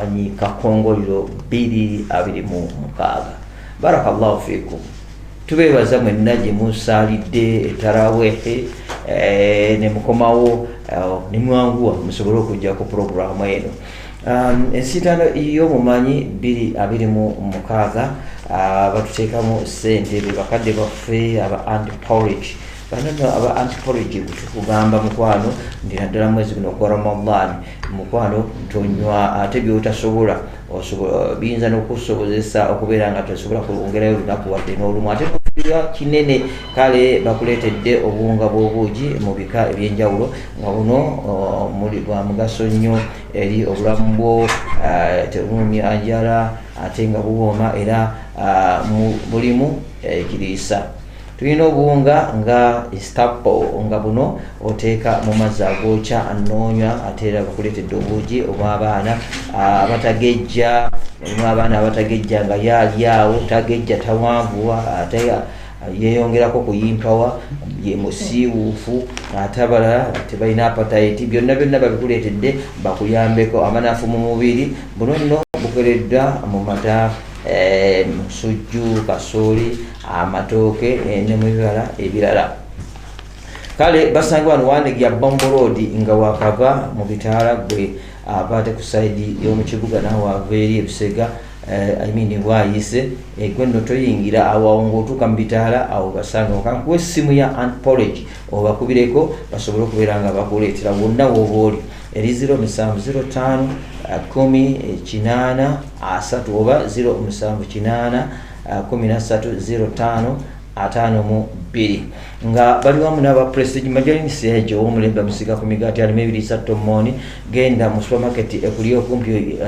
Omumanyi Kakongoliro 2026. Barakallahu fikum. Tubeebaza mwenna gye musaalidde etarawehe ne mukomawo ne mwanguwa musobole okujja ku puroguramu eno. Ensiitaano y'omumanyi 2026, batuteekamu ssente be bakadde baffe aba Antiporridge. Bano nno aba Antiporridge tukugamba mukwano nti naddala mwezi guno ogwa Ramadan, mukwano tonywa ate byotasobola, biyinza n'okusobozesa okubeera nga tosobola kwongerayo olunaku wadde n'olumu, ate n'ofiirwa kinene. Kale bakuleetedde obuwunga bw'obuugi mu bika ebyenjawulo nga buno muli bwa mugaso nnyo eri obulamu bwo, tebulumya njala ate nga buwooma era bulimu ekiriisa. Tulina obuwunga nga Stapo nga buno oteeka mu mazzi agookya noonywa, ate era bakuleetedde obuugi obw'abaana abatagejja. Mulimu abaana abatagejja nga yaali awo tagejja, tawanvuwa, ate yeeyongerako kuyimpawa, ye musiiwuufu, ate abalala tebalina appetite. Byonna byonna babikuleetedde bakuyambeko. Amanafu mu mubiri, buno nno bukoleddwa mu mata, musujju, kasooli, amatooke ne mu bibala ebirala. Kale basanga wano Wandegeya Bombo Road nga wakava mu bitaala, gwe ava ate ku sayidi y'omu kibuga nawe wava eri ebisega, I mean bwayise gwe nno toyingira awo awo ng'otuuka mu bitaala awo basanga. Kankuwa essimu ya Ant Porridge obakubireko basobole okubeera nga bakuleetera wonna w'oba oli, eri 0705 10 8 3 oba 078 13 05 52, nga bali wamu n'aba Prestige Margarine. Sage ow'omulembe amusiga ku migaati alimu ebiriisa tomooni. Genda mu supermarket ekuli okumpi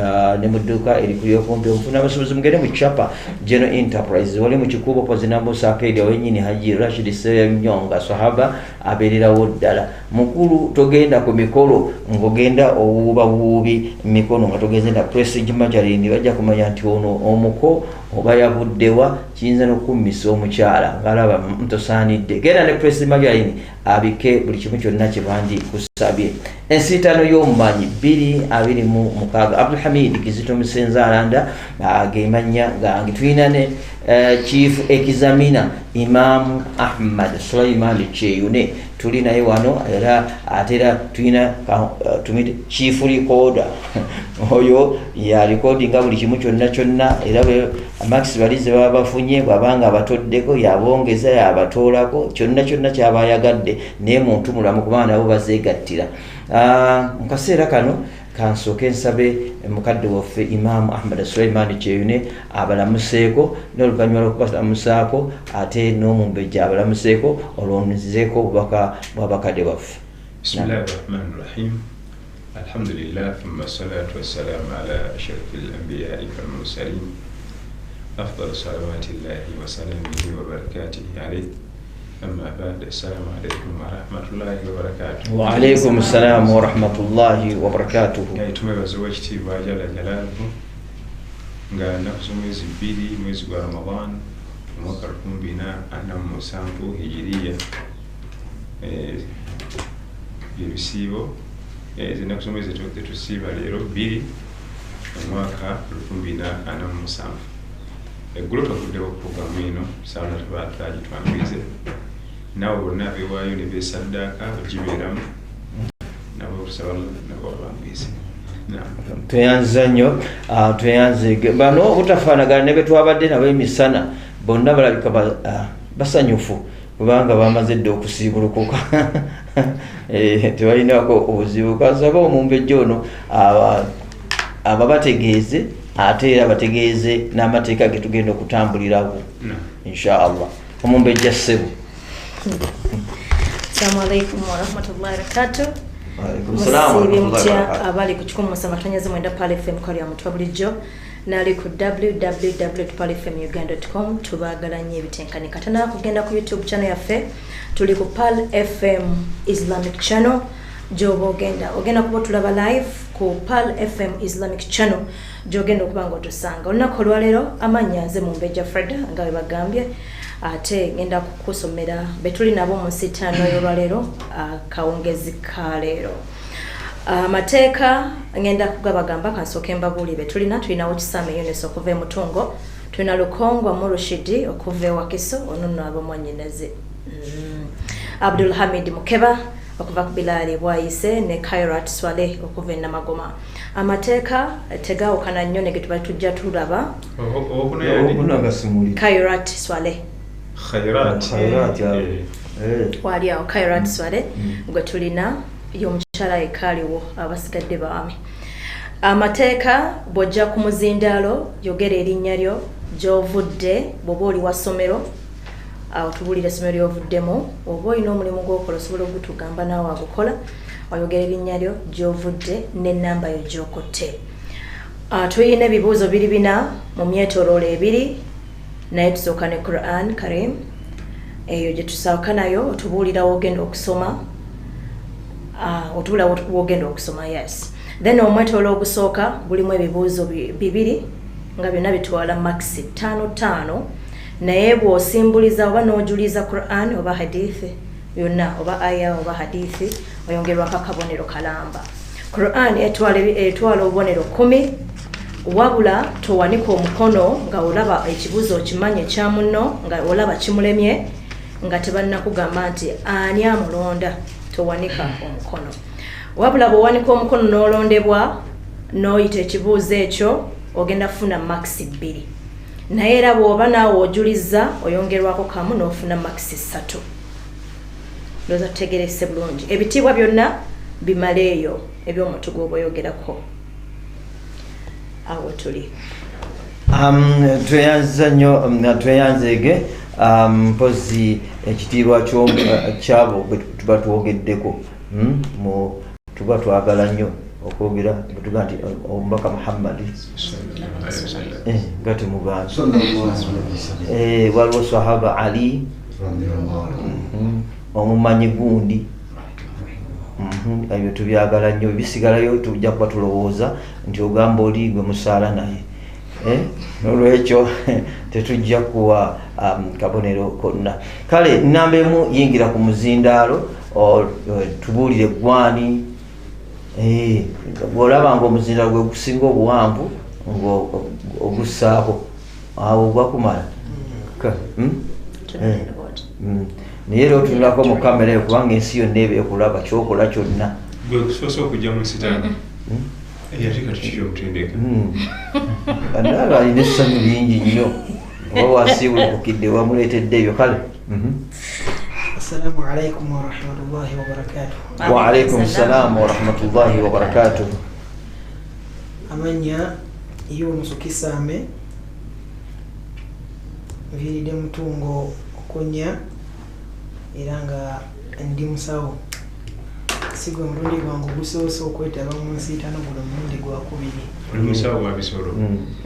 ne mu dduuka erikuli okumpi omufuna. Abasuubuzi mugende mu Chapa General Enterprise, wali mu Kikuubo Pozinambusa Arcade awennyini Haji Rashid Senyonga Sahaba abeererawo ddala. Mukulu togenda ku mikolo ng'ogenda owuubawuubi mikono nga togenze na Prestige Margarine, bajja kumanya nti ono omuko oba yavuddewa, kiyinza n'okummisa omukyala ng'alaba ntosaanidde. Genda ne Prestige Margarine abike buli kimu kyonna kye bandi kusabye. Ensiitaano y'omumanyi 2026, Abdulhamid Kizito Musenzalanda gemannya gange. Tulina ne Chief Examiner Imam Ahmad Sulaiman Kyeyune, tuli naye wano, era ate era tulina tumite Chief Recorder, oyo ya recordinga buli kimu kyonna kyonna, era marks bali ze baba bafunye bwabanga abatoddeko yabongeza yabatoolako kyonna kyonna kyaba ayagadde, naye muntu mulamu kubanga nabo bazeegattira. Mu kaseera kano kansooke nsabe mukadde waffe Imaamu Ahmad Sulaiman Kyeyune abalamuseeko, n'oluvannyuma lw'okubalamusaako ate n'omumbejja abalamuseeko, olwo nzizeeko obubaka bw'abakadde baffe. Bismillahi rahmani rahim. Alhamdulillah, thumma salatu wassalamu ala ashrafil anbiyai walmursalin, afdalu salawatillahi wasalamihi wabarakatihi alayhi, amma ba'd. Assalamu alaikum warahmatullahi wabarakatuh. Waalaikum salaamu warahmatullahi wabarakatuhu. Naye tumwebaza Owekitiibwa jalla jalaaluhu nga nnaku z'omwezi 2 mwezi gwa Ramadan omwaka 1447 hijiriya, ebisiibo ennaku z'omwezi zetusiiba leero 2 omwaka 2047. Eggulo twaguddewo puroguramu eno saala tubatagitwangirize nabo bonna abewaayo ne beesaddaaka ogibeeramu nabo tusaba nabo babangwize. Tweyanziza nnyo, tweyanze bano obutafaanagana ne betwabadde nabo emisana, bonna balabika basanyufu kubanga bamaze dda okusiibulukuka, tebalinako obuzibu. Kansaba omumbejja ono ababategeeze ate era bategeeze n'amateeka ge tugenda okutambulirawo insha Allah. Omumbejja, ssebo. Assalamu alaikum warahmatullahi wabarakatuh. Waalaikum salaam Musiibye warahmatullahi mutya wabarakatuh. abali ku 107.9 Pearl FM kwali amutwa bulijjo nali ku www.pearlfmuganda.com. Tubaagala nnyo ebitenkanika. Tanaba kugenda ku YouTube channel yaffe, tuli ku Pearl FM Islamic Channel gyoba ogenda, ogenda kuba otulaba live ku Pearl FM Islamic Channel gyogenda okuba nga otusanga olunaku olwaleero. Amannya nze Mumbejja Freda nga bwe bagambye, ate ngenda kukusomera betuli nabo mu nsiitaano y'olwaleero akawungezi ka leero. Amateeka ngenda kugabagamba, kansooke mbabuulire. Tulinawo Kisame Yunus okuva e Mutungo, tulina Lukongwa Murushidi okuva e Wakiso, ono nno aba mwannyinaze. Abdul Hamid Mukeba okuva ku Bilaali Bwayise ne Kairat Swaleh okuva e Namagoma. Amateeka tegawukana nnyo ne ge tuba tujja tulaba. Owokuna yani? Owokuna nga simuli. Kairat Swaleh. Khairat. Khairat, ya. Wali awo Kairat Swaleh gwe tulina, y'omukyala yekka aliwo, abasigadde baami. Amateeka, bw'ojja ku muzindaalo, yogera erinnya lyo, gy'ovudde, bw'oba oli wa ssomero, awo tubuulire essomero ly'ovuddemu, oba olina omulimu gw'okola osobola ogutugamba naawe agukola, oyogera erinnya lyo, gy'ovudde n'ennamba yo gy'okutte. Tulina ebibuuzo biri bina mu myetooloolo ebiri, naye tusooka ne Quran Karim. Eyo gye tusooka nayo, otubuulira w'ogenda okusoma. Otubuulira w'ogenda okusoma, yes. Then omwetooloolo ogusooka gulimu ebibuuzo bibiri nga byonna bitwala marks ttaano ttaano, naye bw'osimbuliza oba n'ojuliza Quran oba hadith yonna, oba aya oba hadithi, oyongerwako akabonero kalamba. Quran etwala obubonero 10, wabula towanika omukono nga olaba ekibuuzo okimanyi ekya munno, nga olaba kimulemye nga tebannakugamba nti ani amulonda, towanika omukono. Wabula bw'owanika omukono n'olondebwa n'oyita ekibuuzo ekyo, ogenda kufuna marks 2, naye era bw'oba naawe ojuliza oyongerwako kamu n'ofuna marks 3. Ndowooza tutegerese bulungi. Ebitiibwa byonna bimaleeyo eby'omuntu gw'oba oyogerako. Awo tuli. Tweyanziza nnyo, tweyanzeege. Mpozi ekitiibwa kyabo bwe tuba twogeddeko, tuba twagala nnyo okwogera bwe tugaa nti omubaka Muhammad, nga temugaana. Waliwo sahaba Ali, omumanyi gundi. Ebyo tubyagala nnyo, bisigalayo, tujja kuba tulowooza nti ogamba oli gwe musaala naye. Nolwekyo tetujja kuwa kabonero konna. Kale namba emu, yingira ku muzindaalo, tubuulire gwani. Bw'olaba nga omuzindaalo gwe gusinga obuwanvu ng'ogussaako awo gwakumala. Naye era otunulako mu kamera eyo, kubanga ensi yonna eba ekulaba kyokola kyonna. Gwe kusoose okujja mu nsitaano, ate kati kiki okutendeka? Anaaba alina essanyu lingi nnyo, oba wasiibulukukidde wamuleetedde ebyo. Kale. Assalamu alaikum warahmatullahi wabarakatuh. Wa alaikum salam warahmatullahi wabarakatuh. Amanya Yunusu Kisame, nviiridde Mutungo Okunya, era nga ndi musawo. Si gwe mulundi gwange ogusoose okwetaba mu nsiitano, guno mulundi gwakubiri. Oli musawo wa bisolo?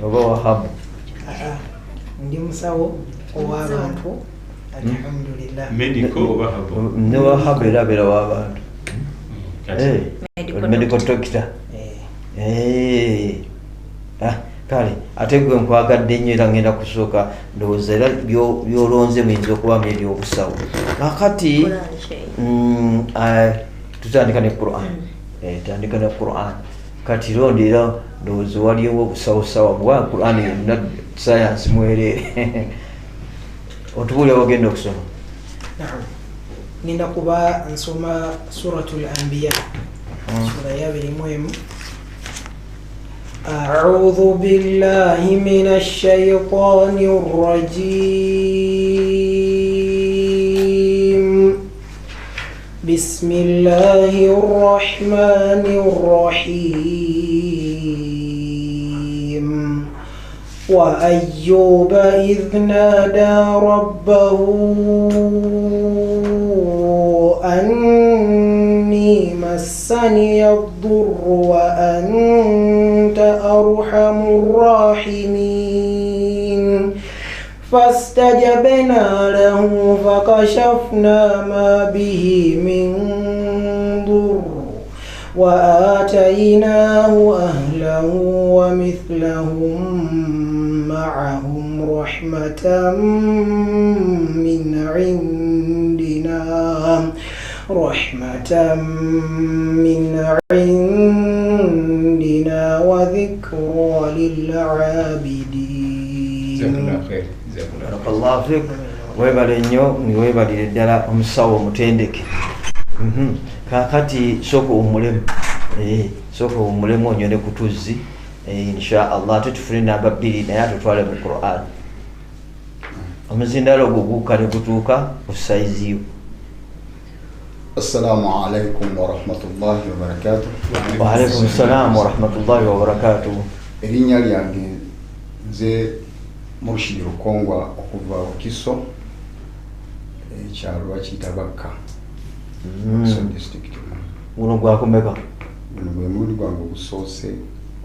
Oba wahabu? Ndi musawo ow'abantu, alhamdulillah. Medical oba herbal? Ne wahabu era abeera w'abantu. Medical doctor. Kale ate gwe nkwagadde nnyo, era ngenda kusooka ndowooza era byolonze muyinza okubamu ebyobusawo. Kakati tutandika ne Quran. Tandika ne Quran. Kati londi era ndowooza waliwo obusawosawo bwa Quran yonna, sayansi mwereere. Otubuulira wagenda okusoma. Naam, ngenda kuba nsoma Suratul Anbiya, sura ya 21. أعوذ بالله من الشيطان الرجيم. بسم الله الرحمن الرحيم. وأيوب إذ نادى ربه أني مسني الضر وأنت أرحم الراحمين. فاستجبنا له فكشفنا ما به من ضر وآتيناه أهله ومثلهم معهم رحمة من عندنا، رحمة من عندنا. العابدين. Barakallahu fik. Webale nnyo, webalire ddala omusawo omutendeke. Kakati sooka owummulemu, sooka owummulemu onyone ku tuzzi, insha Allah ate tufune namba 2 naye atutwale mu Quran. Omuzindalo ogwo gukka ne gutuuka ku sayizi yo. Assalamu alaikum warahmatullahi wabarakatuh. Wa alaikum salam warahmatullahi wabarakatuh. Erinnya lyange nze Murshid Rukongwa okuva Wakiso, ekyalo bakiyita Bakka, Wakiso district. Guno gwakumeka? Guno gwe mulundi gwange ogusoose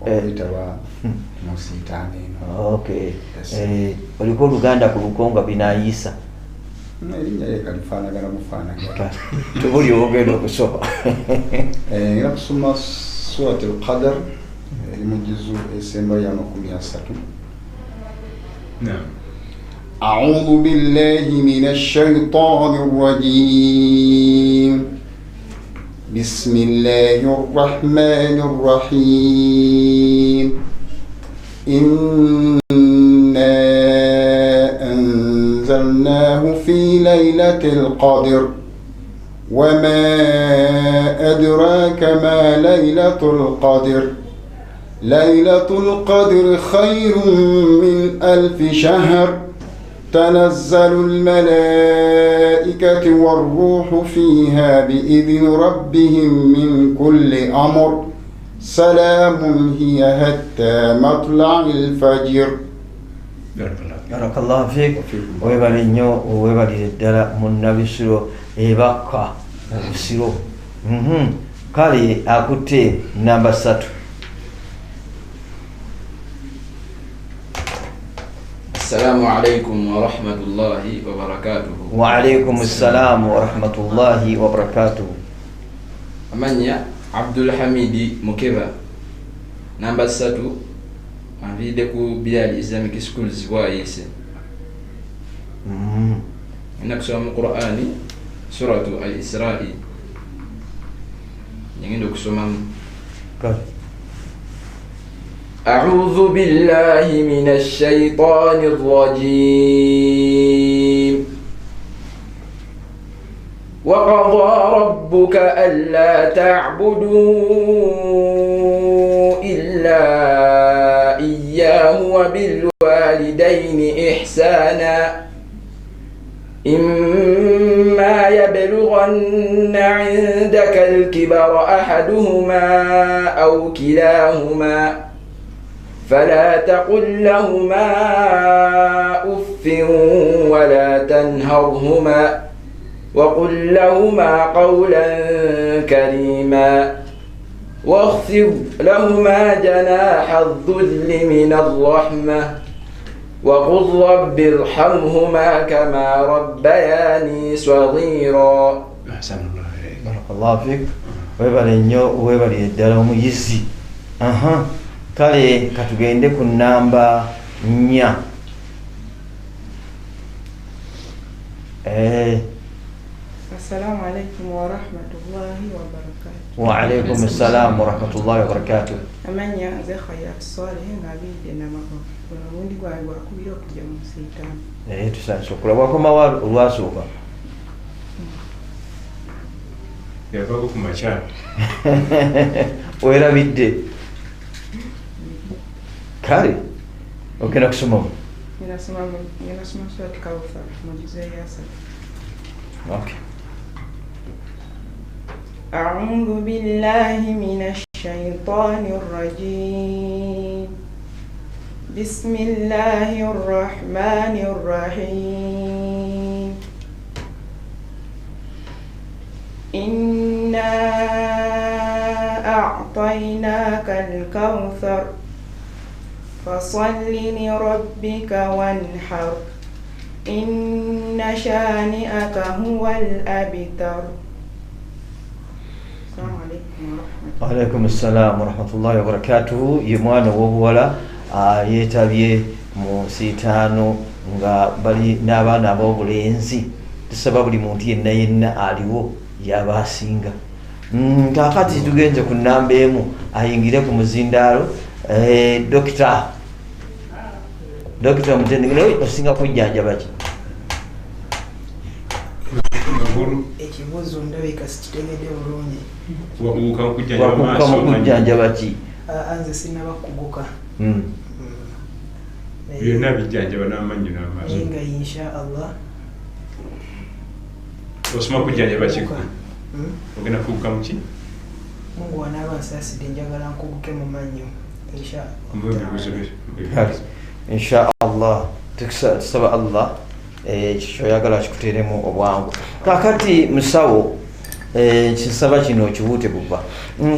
okuyitaba mu nsiitaano eno. Okay. Oliko oluganda ku Lukongwa binaayisa? Erinnya lye kalifaanagana bufaanagana. Tubuli ogenda okusoma. Ngenda kusoma Surat al-Qadr eri mu juzu esemba ya 30. Naam. أعوذ بالله من الشيطان الرجيم. بسم الله الرحمن الرحيم. إنا أنزلناه في ليلة القدر وما أدراك ما ليلة القدر. ليلة القدر خير من 1000 شهر. تنزل الملائكة والروح فيها بإذن ربهم من كل أمر. سلام هي حتى مطلع الفجر. Barakallahu fik. Webale nnyo, webalire ddala munnabisiro ebakka obusiro. Kale akutte namba 3. Assalamu alaikum wa rahmatullahi wa barakatuhu. Wa alaikum assalam wa rahmatullahi wa barakatuhu. Amanya Abdul Hamidi Mukeba, namba 3, anvidde ku Bilal Islamic Schools bwayise. Ngenda kusoma mu Qur'ani suratu Al-Isra'i. Ngenda okusomamu. Kale. أعوذ بالله من الشيطان الرجيم. وقضى ربك ألا تعبدوا إلا إياه وبالوالدين إحسانا إما يبلغن عندك الكبر أحدهما أو كلاهما فلا تقل لهما أف ولا تنهرهما وقل لهما قولا كريما واخفض لهما جناح الذل من الرحمة وقل رب ارحمهما كما ربياني صغيرا. أحسن الله إليك. بارك الله فيك. Webale nnyo, webale ddala omuyizi. Kale katugende ku namba 4. Assalamu alaikum wa rahmatullahi wa barakatuh. Wa alaikum assalam wa rahmatullahi wa barakatuh. Amanya nze Khayat Saleh ngabidde Namagogo. Guno omulundi gwange gwakubiri okujja mu nsiitaano. Tusanyuse okulaba. Wakomawo olwasooka? Yavaako ku makya. Weerabidde? Kale ogenda kusomamu? Ngenda kusoma Surat Kawthar mu juzu eya 3. Okay. أعوذ بالله من الشيطان الرجيم. بسم الله الرحمن الرحيم. إنا أعطيناك الكوثر فصل لربك وانحر إن شانئك هو الأبتر. السلام عليكم ورحمة الله. وعليكم السلام ورحمة الله وبركاته. Ye mwana ow'obuwala yeetabye mu nsiitaano nga bali n'abaana ab'obulenzi. Tusaba buli muntu yenna yenna aliwo yaba asinga. Kaakati tugenze ku namba 1 ayingire ku muzindaalo. Dokita Mutendeke, naye osinga kujjanjaba ki? Ekibuuzo ndabika sikitegedde bulungi. Wakuguka mu kujjanjaba ki? Nze sinnaba kuguka. Byonna bijjanjaba n'amannyo n'amaaso. Naye nga insha Allah. Osoma kujjanjaba ki? Ogenda kuguka mu ki? Mungu anaaba ansaasidde, njagala nkuguke mu mannyo insha Allah. Insha Allah tusaba Allah ekyoyagala kikuteeremu obwangu. Kakati musawo, kisaba kino kiwuute buva.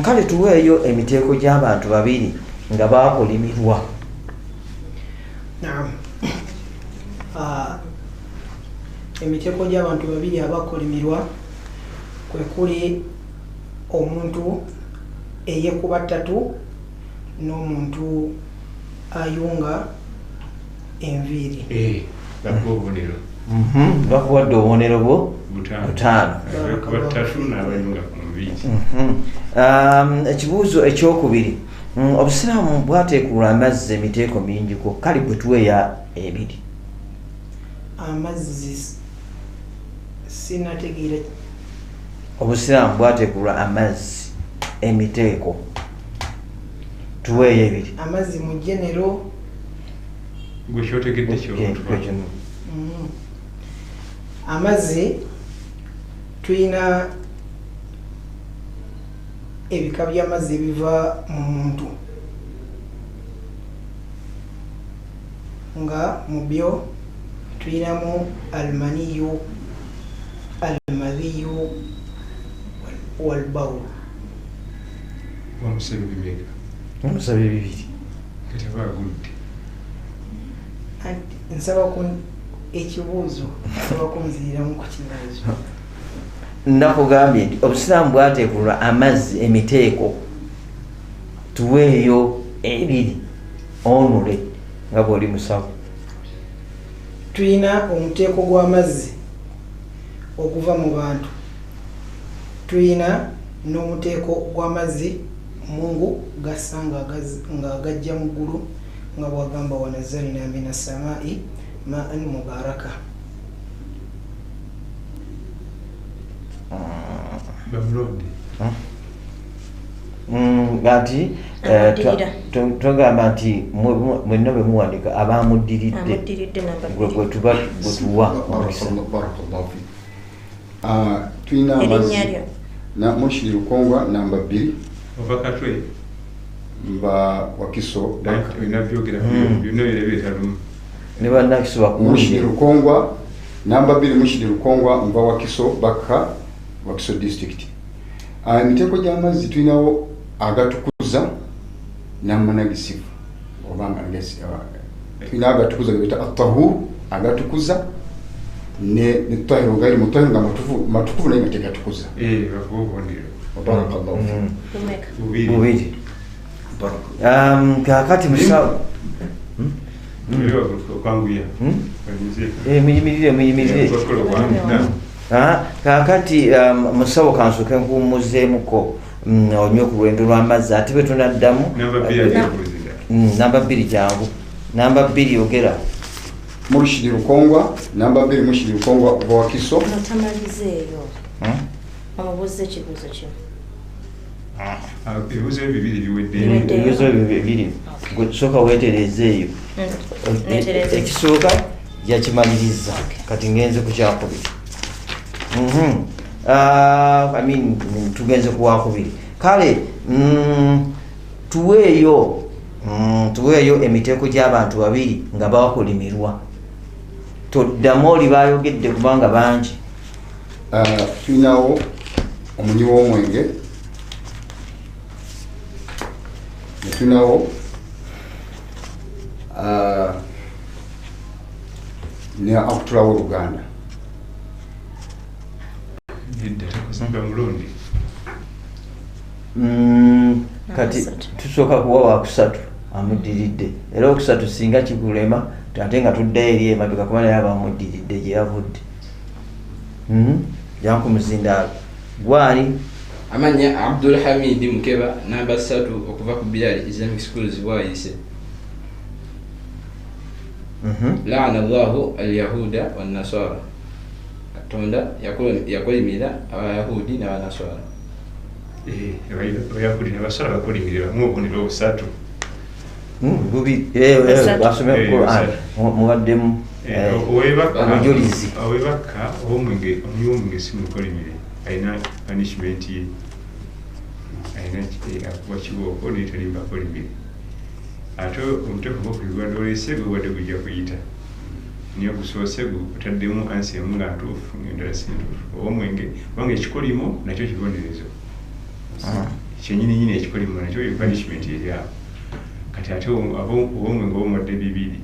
Kale tuweeyo emiteeko gy'abantu babiri nga baakolimirwa. Naam. Emiteeko gy'abantu babiri abakolimirwa kwe kuli omuntu eyekuba ttatu n'omuntu ayunga enviiri. Bakuwa obubonero. Bakuwadde obubonero bwo butaano. Ekibuuzo ekyokubiri, obusiraamu bwateekulwa amazzi emiteeko mingiko, kale bwe tuweeya ebiri. Amazzi sinategeera. Obusiraamu bwateekulwa amazzi emiteeko, tuweeyo ebiri. Amazzi mu genero gwe kyotegedde kyo. Amazzi tulina ebika by'amazzi ebiva mu muntu, nga mu byo tulinamu almaniyu, almadhiyu, walbawulu. Wamusabye bimeka? Wamusabye bibiri. Kati aba agudde. Nsaba ku ekibuuzo, nsaba kunziriramu ku kibuuzo. Nakugambye nti obusiraamu bwateekulwa amazzi emiteeko, tuweeyo ebiri onule nga bw'oli musawo. Tulina omuteeko gw'amazzi oguva mu bantu, tulina n'omuteeko gw'amazzi Mungu gassa nga gajja mu ggulu, nga bw'agamba wanazzalna mina ssamaa'i ma'an mubaraka. Ngati tugamba nti mwenna bwe muwandika abamuddiridde gwe tuba gwe tuwa omukisa. Barakallahu fik. Tulina amazzi na Mushiri Lukongwa namba 2 ova Katwe mba Wakiso. Ne bannakiso bakuwulire. Mushiri Lukongwa namba 2, Mushiri Lukongwa mba Wakiso Bakka, Wakiso district. Emiteeko gy'amazzi tulinawo agatukuza n'amanagisivu, oba tulina agatukuza ge bayita attahur, agatukuza ne tahiru gairi mutahiru nga matukuvu naye nga tegatukuza. Barakallahu Lumeka. Bubiri. Kakati musawo muyimirire. Kakati musawo kansooke nkuwummuzeemuko onywe ku lwendo lw'amazzi ate bwe tunaddamu. Namba 2 jangu. Namba 2 yogera. Murshidi Lukongwa namba 2, Murshidi Lukongwa ova Wakiso. Notamalizeeyo. Omubuuze ekibuuzo kimu. Ebibuuzo bibiri biwedde. Ebibuuzo bibiri. Sooka weetereeze eyo. Ekisooka yakimaliriza. Kati ngenze ku kyakubiri. I mean tugenze ku wakubiri. Kale tuweeyo emiteeko gy'abantu babiri nga bakolimirwa. Toddamu oli bayogedde kubanga bangi. Tulinawo omunywi w'omwenge, netulinawo ne akutulawo Oluganda. Kati tusooka kuwa wakusatu amuddiridde, era okusatu singa kikulema ate nga tuddayo eri emabega kuba naye abamuddiridde gye yavudde. Janku muzindaalo gwani? Amanya Abdul Hamid Mukeba, namba 3 okuva ku Bilal Islamic Schools Bwaise. Laana Allahu al-Yahuda wan-Nasara. Katonda yakolimira Abayahudi n'Abanasara. Abayahudi n'Abasara bakolimira mu obubonero busatu. Bubi basome Qur'an mubaddemu obujulizi. Owebaka omwenge omwenge si mukolimire alina punishment ye, alina akuba kibooko n'etalimba kolimire. Ate omuteeko gw'okuyigwa olese gwe gujja kuyita niyo gusoose gutaddemu ansi emu nga ntuufu ng'endala si ntuufu. Oba omwenge kubanga ekikolimo nakyo kibonerezo kyennyininyini, ekikolimo nakyo punishment eri awo. Kati ate oba omwenge oba omuwadde bibiri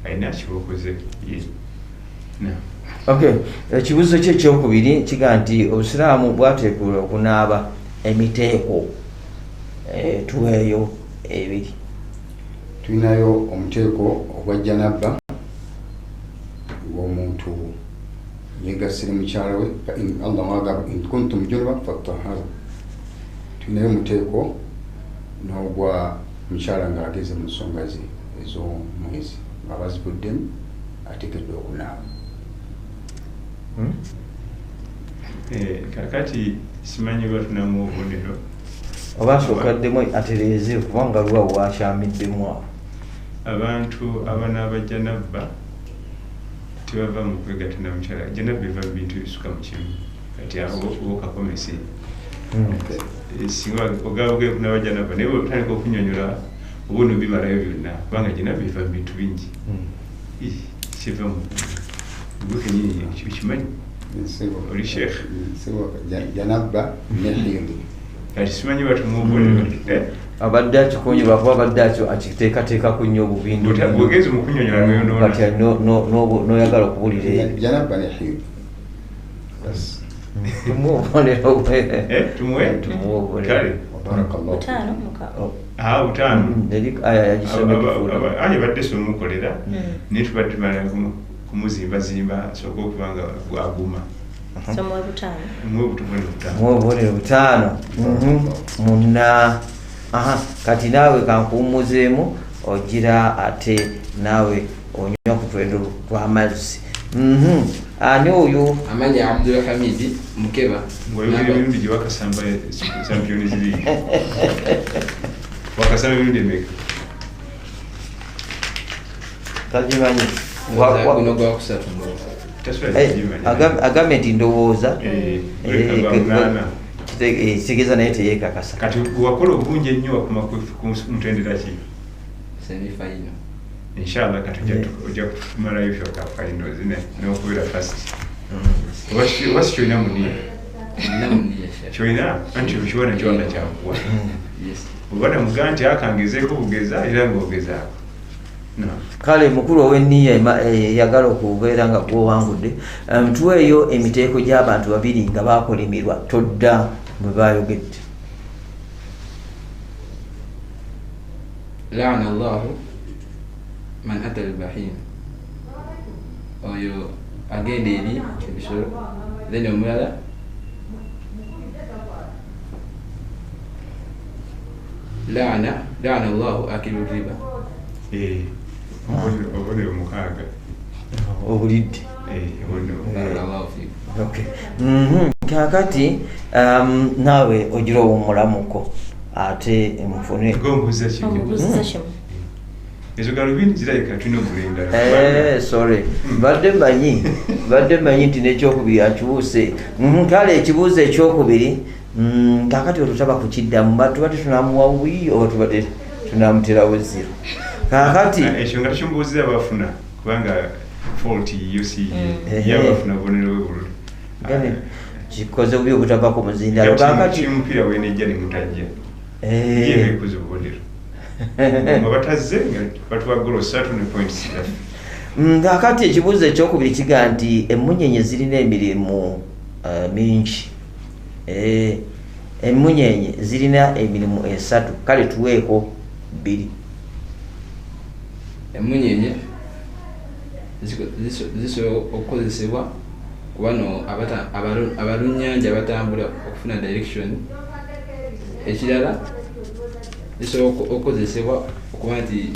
alina kibokoze ye. Okay, ekibuuzo kye ekyokubiri kiga nti obusiraamu bwateekula okunaaba emiteeko, tuweeyo ebiri. Tulinayo omuteeko ogwa janaba ng'omuntu yeegassire mukyala we, Allah mwagamba in kuntum junuban fatahharu. Tulinayo omuteeko n'ogwa mukyala ng'ageze mu nsonga ze ez'omwezi nga bazibuddemu ateekeddwa okunaaba. Kakati simanyi oba tunamu obubonero oba asookaddemu atereeze kubanga lwawo wakyamiddemu awo. Abantu abanaaba janaba tebava mu kwegatta na mukyala. Janaba eva mu bintu ebisuka mu kimu, kati awo okakomese singa ogaba ogenda kunaaba janaba naye otandika okunyonyola oba onobimalayo byonna kubanga janaba eva mu bintu bingi. Kiva mu gwe kennyini kimanyi oli sheekh janaba ne hiyidi. Kati simanyi batumuobonero abadde akikonye lwakuba abadde akiteekateekako nnyo obubindu bwogezi mu kunnyonnyola noyonoona kati n'oyagala okuwulira janaba ne hiyidi. Tumuwe obubonero tumuwe tumuwe obubonero. Kale barakallahu butaano muka butaano eri aya yagisomye kifuula aya badde somukolera naye tubadde tumala kumuzimbazimba asooke okuba nga gwaguma. So muwe butaano. Muwe obubonero butaano muna. Kati naawe kankuwummuzeemu ogira ate naawe onywa ku twendo tw'amazzi. Ani oyo? Amanya Abdul Hamid Mukeba. Ng'oyogera emirundi gye wakasamba Champions League. Wakasamba emirundi emeka? Tagimanyi. Guno gwakusatu ndowooza. Agambye nti ndowooza kitegeeza naye teyeekakasa. Kati wakola obulungi ennyo wakoma ku mutendera ki? Semi final. Inshallah kati ojja kumalayo fyokka finals n'okubeera first. Oba si kyolina muniya? Kyolina anti okiwona kyonna kyakuwa. Oba namugaa nti akangezeeko bugeza era ng'ogezaako. Kale mukulu ow'enniya eyagala okubeera nga gw'owangudde, tuweeyo emiteeko gy'abantu babiri nga baakolimirwa todda bwe baayogedde. Laana Allahu man ata al-bahim, oyo agenda eri ebisolo. Then omulala laana Allahu akilu riba. Obubonero mukaaga obulidde. Kaakati naawe ogira owummulamuko ate mufune gombuuza kimu. Ezo galubindi zirabika tulina okugula endala. Sorry, badde mmanyi nti n'ekyokubiri akibuuse. Kale ekibuuzo ekyokubiri kaakati olutaba kukiddamu tubadde tunamuwa buyi oba tubadde tunamuterawo zero. Kaakati ekyo nga tekimbuuzira bafuna kubanga fault yo si ye, ye abafuna bubonero bwe bululu. Kikoze bubi obutava ku muzindaalo. Kaakati omupiira wenejja ne mutajja ye beekuze obubonero nga batazze nga batuwa golo 3 ne points zaffe. Kaakati ekibuuzo ekyokubiri kiga nti emmunyenye zirina emirimu mingi. Emmunyenye zirina emirimu esatu, kale tuweeko bbiri. Emmunyenye zisobola okukozesebwa Kubano abalunnyanja batambula okufuna direction. Ekirala zisobola okukozesebwa okuba nti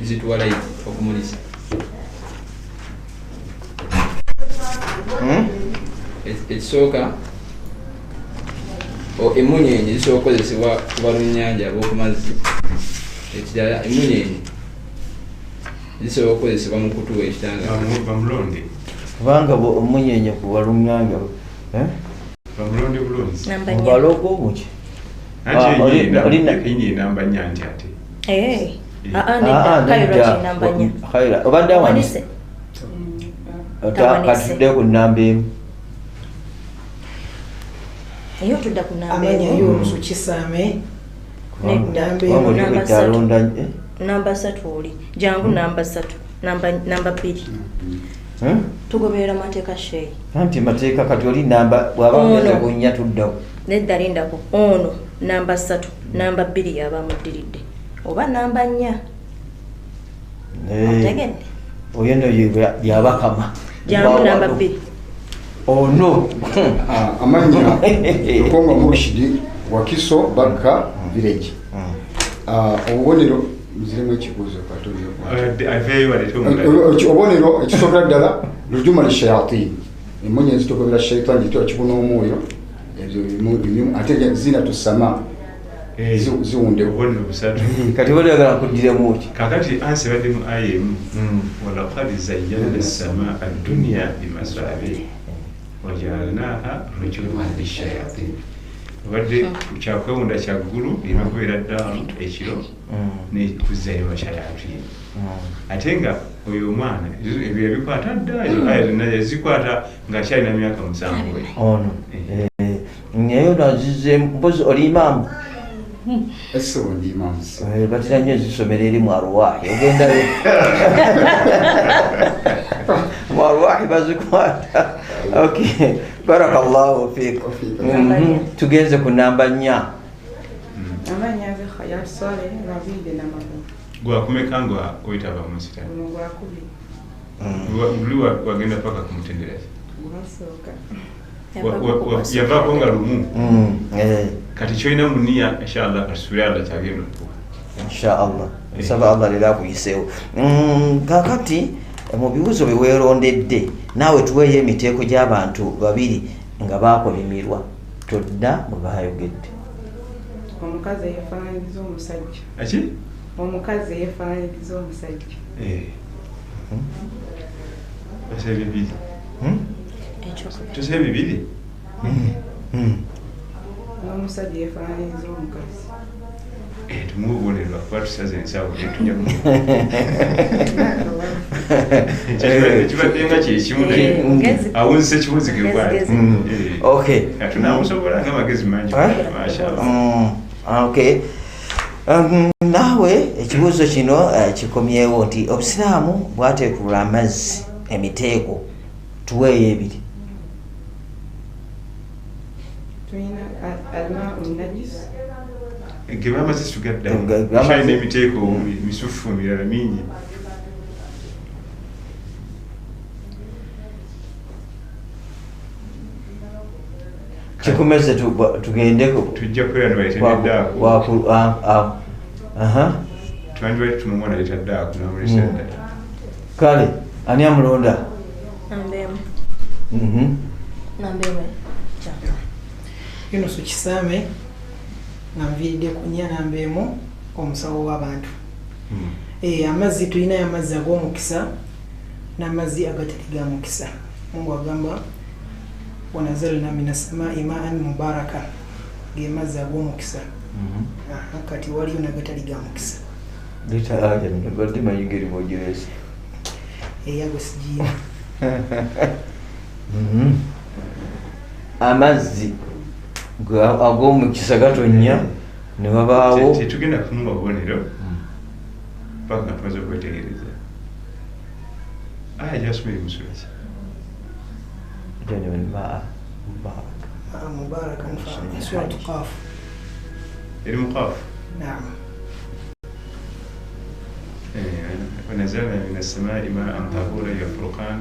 zituwa light okumulisa. Ekisooka emunyenye zisobola okukozesebwa ku balunnyanja ab'oku mazzi. Ekirala emunyenye zisobola okukozesebwa mu kutuwa ekitangaala. Bamulonde. Kubanga omunyenye ku balunnyanja bamulonde bulonzi. Mubalogo muki? Anti namba nnya nti ate. Obadde awanise. Katudde ku nnamba emu. Eyo tudda ku nnamba emu. Amanya y'olusu kisaame. Namba 3 oli. Jangu namba 3. Namba 2. Tugoberera mateeka sheyi. Anti mateeka kati oli namba bw'aba agenze ku nnya tuddawo. Nedda lindako. Ono namba 3, namba 2 yaba amuddiridde. Oba namba 4. Otegedde. Oyo nno yabakama. Jangu namba 2. Ono. Amanya Lukonga Murshidi Wakiso Bakka Village. Obubonero nziremu ekibuuzo katonda. Obubonero ekisookera ddala lujuma lishayatin. Emunye zitokobera shaitani gitwa kibuna omwoyo. Ebyo ate zina tusama. Ziwunde obubonero busatu. Kati oyagala nkuddiremu ki? Kakati ansi badde mu aya emu. Walaqad zayyana as-samaa ad-dunya bimasabih waja'alnaha rujuman lishayatin. Obadde kyakwewunda kya ggulu lirina kubeera ddaalu ekiro nekuzzayo bashayatin. Ate nga oyo omwana ebyo yabikwata dda, ezo aya zonna yazikwata ng'akyalina myaka 7. Ono naye ono azizze mpozi oli imaamu? Esse ndi imaamu. Batera nnyo ezisomero eri mu arwahi ogendayo mu arwahi bazikwata. Okay, barakallahu fiik. Tugenze ku namba 4. Amanya nze Khayat Saleh Rabide Namabo. Gwakumeka nga oyitaba mu nsitano? Guno gwakubiri. Luli wagenda paka ku mutendera ki? Gwasooka. Yavaako nga lumu. Kati kyolina mu nniya inshallah katusuubire Allah kyagenda okukuwa. Inshallah. Nsaba Allah leero akuyiseewo. Kaakati mu bibuuzo bye weerondedde naawe tuweeyo emiteeko gy'abantu babiri nga baakolimirwa todda mwe baayogedde. Omukazi eyeefaanaanyiriza omusajja. Aki? Omukazi eyeefaanaanyiriza omusajja. Basaba bibiri. Tusaba bibiri? N'omusajja yeefaanaanyiriza omukazi. Tumuwe obubonero lwakuba tusaze ensawo tujja ekibadde nga kyekimu naye awunzise kiwunzike bw'ati. Okay. Tunaamusobola ng'amagezi mangi mashallah. Okay. Naawe ekibuuzo kino kikomyewo nti obusiraamu bwateekulula amazzi emiteeko tuweeyo ebiri. Tulina almaa'u najis. Geba amazzi tugaddamu. Kyalina emiteeko misufu emirala mingi. Kikumeze tugendeko. Tujja kubeera nibaleeta neddaako. Twandibadde tumumwana aleeta ddaako n'amuleetera ddala. Kale ani amulonda? Namba emu. Namba emu. Yunusu Kisaame nga nviiridde ku nnya namba emu omusawo w'abantu. Amazzi tulinayo amazzi ag'omukisa n'amazzi agatali ga mukisa. Mungu agamba wanazalna minas samaa'i ma'an mubaraka, ge mazzi ag'omukisa. Kati waliyo n'agatali ga mukisa. Leeta aya mbadde manyi ngeri mwogirese. Eyago sigiina. Amazzi ag'omukisa gatonnya ne wabaawo. Tetugenda kumuwa bubonero paka nga tumaze okwetegereza. Aya gy'asoma eri mu ssuula ki? Mubarakan suratu Qaf. Eri mu Qaf? Naam. Wanazalna mina samaa'i ma'an tahura ya Furqan.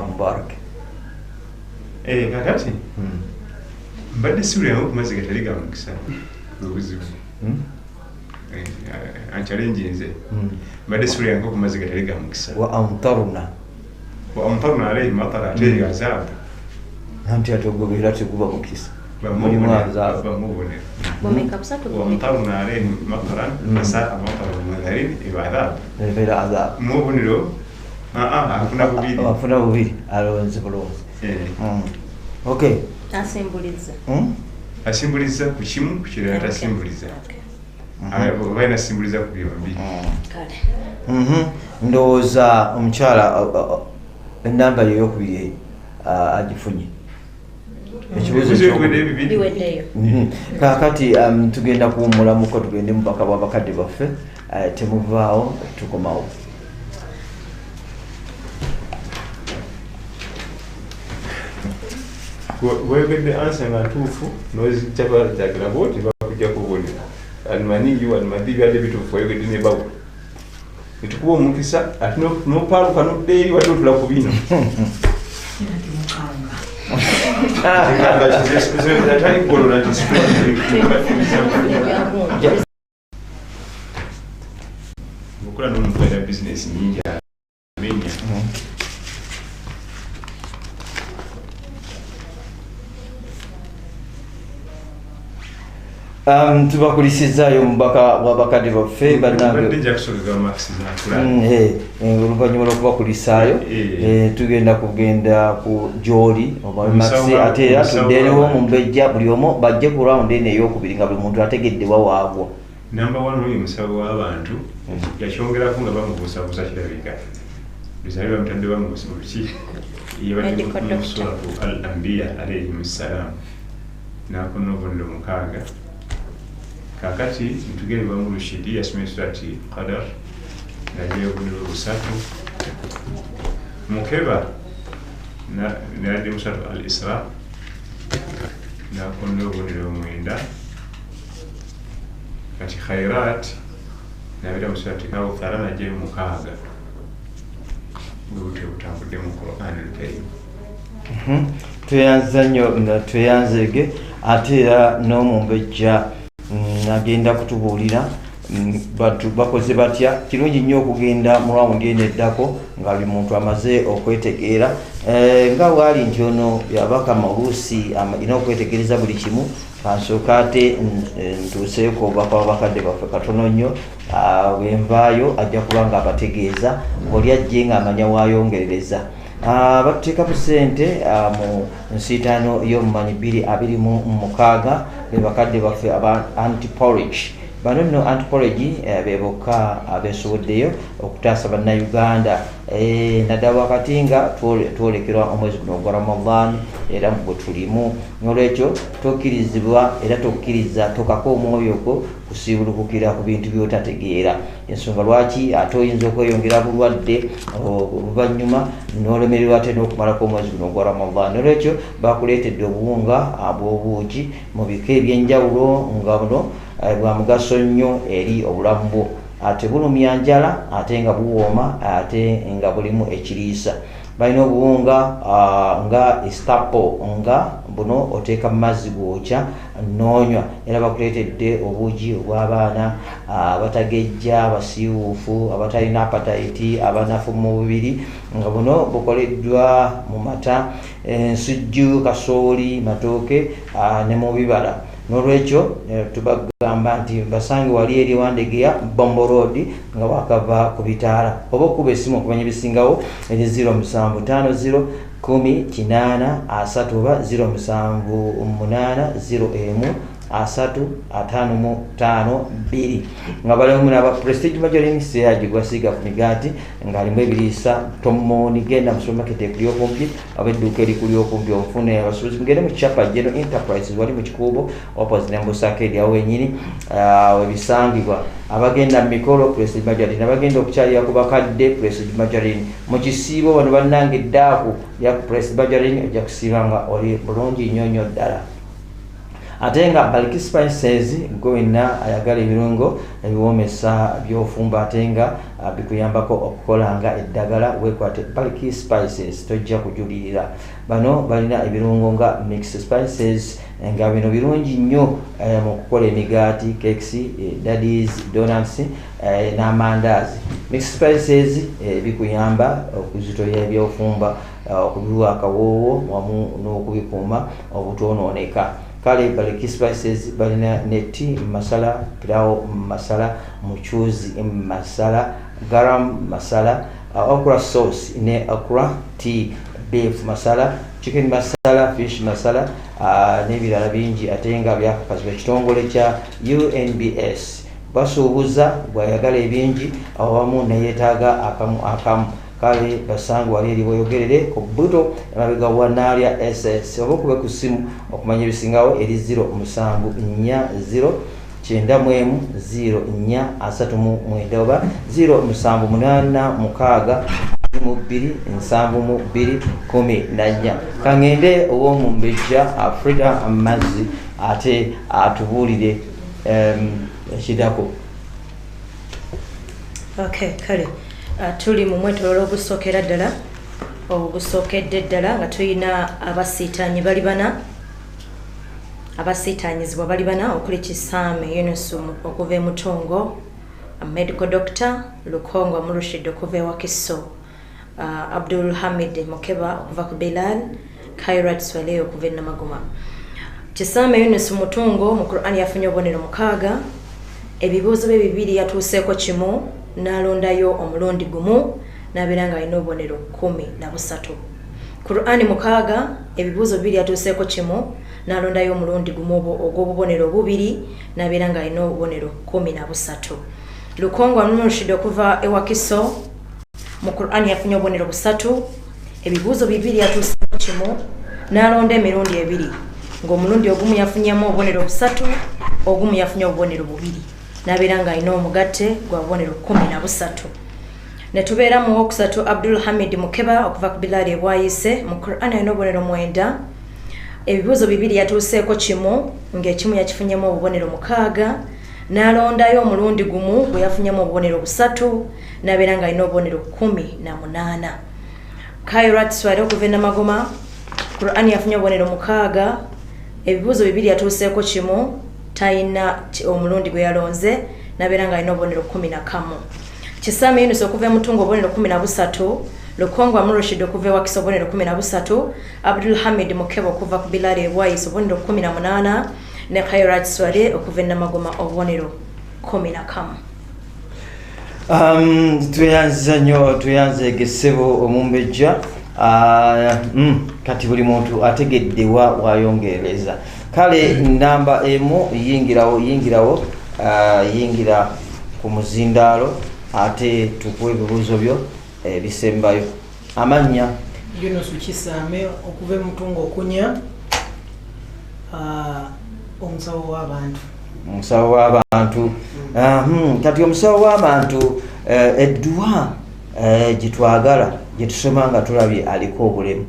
Mubarak. Kakati mbadde siwuliramu ku mazzi gatali ga mukisa obuzibu. Anchallenge nze. Mbadde siwulirangako ku mazzi gatali ga mukisa. Wa amtarna. Wa amtarna alayhi matara ate azab. Anti atogobera teguba mukisa. Mulimu azab. Bamubonera. Bumeka busatu. Wa amtarna alayhi mataran fasaa mataru munzirin iba azab. Ebeera azab. Mubonero afuna bubiri. Afuna bubiri alonze bulonzi. Okay. Asimbuliza. Asimbuliza ku kimu ku kirala tasimbuliza. Oba asimbuliza ku byombi. Kale. Ndowooza omukyala ennamba ye eyokubiri agifunye. Ekibuuzo biweddeyo. Kaakati tugenda kuwummulamuko tugende mu bubaka bw'abakadde baffe, temuvaawo tukomawo. Weyogedde ansa nga ntuufu n'ozijjagala bw'oti bakujjako obubonero. Almaniyu almadhi byadde bituufu wayogedde ne bawo. Ne tukuwa omukisa ate n'opaaluka n'odda eri wadde otula ku bino. Okola n'omuntu alina bizinesi nnyingi amenya. Tubakulisizaayo omubaka w'abakadde baffe bannange. Oluvannyuma lw'okubakulisaayo tugenda kugenda ku gy'oli Maxi ate era tudderewo mu mbejja buli omu bajje ku rawundi eno ey'okubiri nga buli muntu ategedde wa waagwa. Namba 1 oyo musawo w'abantu yakyongerako nga bamubuusabuusa kirabika. Bizaali bamutadde bamubuusa mu biki? Yabadde mu suratu Al-Anbiya alayhim ssalam. N'akonna obubonero 6. Kakati ntugende bamurushidi yasomye surati Qadar naye obubonero 3. Mukeba nayadde mu suratu Al-Isra n'akonna obubonero 9. Kati Khairat nabeera mu surati Kawthara najjayo 6. Bwe butambudde mu Qur'an al-Karim. Tweyanza nnyo tweyanzeege ate era n'omumbejja agenda kutubuulira bantu bakoze batya. Kirungi nnyo okugenda mu rawundi eno eddako nga buli muntu amaze okwetegeera nga bwali nti ono yabakama oluusi alina okwetegereza buli kimu. Kansooka ate ntuuseeko obubaka bw'abakadde baffe katono nnyo, bwenvaayo ajja kuba nga abategeeza oli ajje ng'amanya waayongerereza. Batuteekamu ssente mu nsiitaano y'omumanyi 2026 be bakadde baffe aba anti-porridge. Bano nno anti-porridge be bokka abeesoboddeyo okutaasa bannayuganda naddala wakati nga twolekerwa omwezi guno ogwa Ramadan era gwe tulimu. Noolwekyo tokkirizibwa era tokkiriza tokaka omwoyo gwo kusiibulukukira ku bintu by'otategeera. Ensonga lwaki ate oyinza okweyongera bulwadde oluvannyuma n'olemererwa ate n'okumalako omwezi guno ogwa Ramadan. Noolwekyo bakuleetedde obuwunga bw'obuugi mu bika ebyenjawulo nga buno bwa mugaso nnyo eri obulamu bwo. Ate bulumya njala ate nga buwooma ate nga bulimu ekiriisa. Balina obuwunga nga stapo nga buno oteeka mu mazzi gwokya n'onywa. Era bakuleetedde obuugi obw'abaana abatagejja, abasiiwuufu, abatalina apatayiti, abanafu mu mubiri nga buno bukoleddwa mu mata, ensujju, kasooli, matooke ne mu bibala. Noolwekyo tubagamba nti basange wali eri Wandegeya Bombo Road nga wakava ku bitaala oba okuba essimu okumanya ebisingawo eri 0750 10 8 3 oba 078 01 3 5 2 nga balimu n'aba Prestige Margarine seyagi gwasiiga ku migaati ng'alimu ebiriisa tomooni. Genda mu supermarket ekuli okumpi oba edduuka erikuli okumpi omufune. Abasuubuzi mugende mu Chapa General Enterprises wali mu Kikuubo opposite Nembusaka eri awo wennyini webisangibwa. Abagenda mu mikolo Prestige Margarine, abagenda okukyalira ku bakadde Prestige Margarine. Mu kisiibo wano bannange eddaaku lya Prestige Margarine ojja kusiiba nga oli bulungi nnyo nnyo ddala. Ate nga Baliki Spices, gwe wenna ayagala ebirungo ebiwoomesa byofumba ate nga bikuyambako okukola nga eddagala, weekwate Baliki Spices, tojja kujulirira. Bano balina ebirungo nga mix spices, nga bino birungi nnyo mu kukola emigaati, cakes, daddies, donuts n'amandaazi. Mix spices bikuyamba okuzitoya ebyofumba, okubiwa akawoowo wamu n'okubikuuma obutoonooneka. Kale Baliki Spices balina ne tea masala, pilawo masala, muchuzi masala, garam masala, okra sauce ne okra tea, beef masala, chicken masala, fish masala n'ebirala bingi, ate nga byakakazibwa ekitongole kya UNBS. Basuubuza bw'ayagala ebingi awamu neyeetaaga akamu akamu. Kale basange wali eri bweyogerere ku buto emabega wa Naalya SS, oba okube ku ssimu okumanya ebisingawo eri 0740 91 04 39 oba 0786 22 72 14. Kaŋŋende ow'omumbejja Afrida Amazzi ate atubuulire ekidako. Okay, kale tuli mu mwetololo ogusookera ddala, ogusookedde ddala, nga tulina abasiitanyi bali bana, abasiitanyizibwa bali bana, okuli Kisaame Yunus okuva e Mutungo, medical doctor, Lukongwa Murushid okuva e Wakiso, Abdul Hamid Mukeba okuva ku Bilal, Kairat Swaleh okuva e Namagoma. Kisaame Yunus Mutungo mu Quran yafunye obubonero 6, ebibuuzo bye 2 yatuuseeko kimu, n'alondayo omulundi gumu n'abeera ng'alina obubonero 13. Quran 6, ebibuuzo 2 yatuuseeko kimu, n'alondayo omulundi gumu ogw'obubonero 2, n'abeera ng'alina obubonero 13. Lukongwa Murshid okuva e Wakiso mu Quran yafunye obubonero 3, ebibuuzo 2 yatuuseeko kimu, n'alonda emirundi 2, ng'omulundi ogumu yafunyemu obubonero 3, ogumu yafunye obubonero 2, n'abeera ng'alina omugatte gwa bubonero 13. Ne tubeera mu wokusatu Abdul Hamid Mukeba okuva ku Bilal e Bwayise, mu Quran alina obubonero 9, ebibuuzo 2 yatuuseeko kimu, ng'ekimu yakifunyemu obubonero 6, n'alondayo omulundi gumu gwe yafunyemu obubonero 3, n'abeera ng'alina obubonero 18. Kairat Swale okuva e Namagoma, Quran yafunye obubonero 6, ebibuuzo 2 yatuuseeko kimu, talina omulundi gwe yalonze, n'abeera ng'alina obubonero 11. Kisaame Yunus okuva e Mutungo obubonero 13, Lukongwa Murshid okuva e Wakiso obubonero 13, Abdul Hamid Mukeba okuva ku Bilal e Bwayise obubonero 18, ne Khairat Swale okuva e Namagoma obubonero 11. Tweyanziza nnyo, tweyanze gesebo omumbejja. Kati buli muntu ategedde wa wayongereza. Kale namba 1 yingirawo, yingirawo, yingira ku muzindaalo ate tukuwe ebibuuzo byo ebisembayo. Amannya? Yunus Kisaame okuva e Mutungo okunya, omusawo w'abantu. Omusawo w'abantu. Kati omusawo w'abantu, edduwa gye twagala gye tusoma nga tulabye aliko obulemu,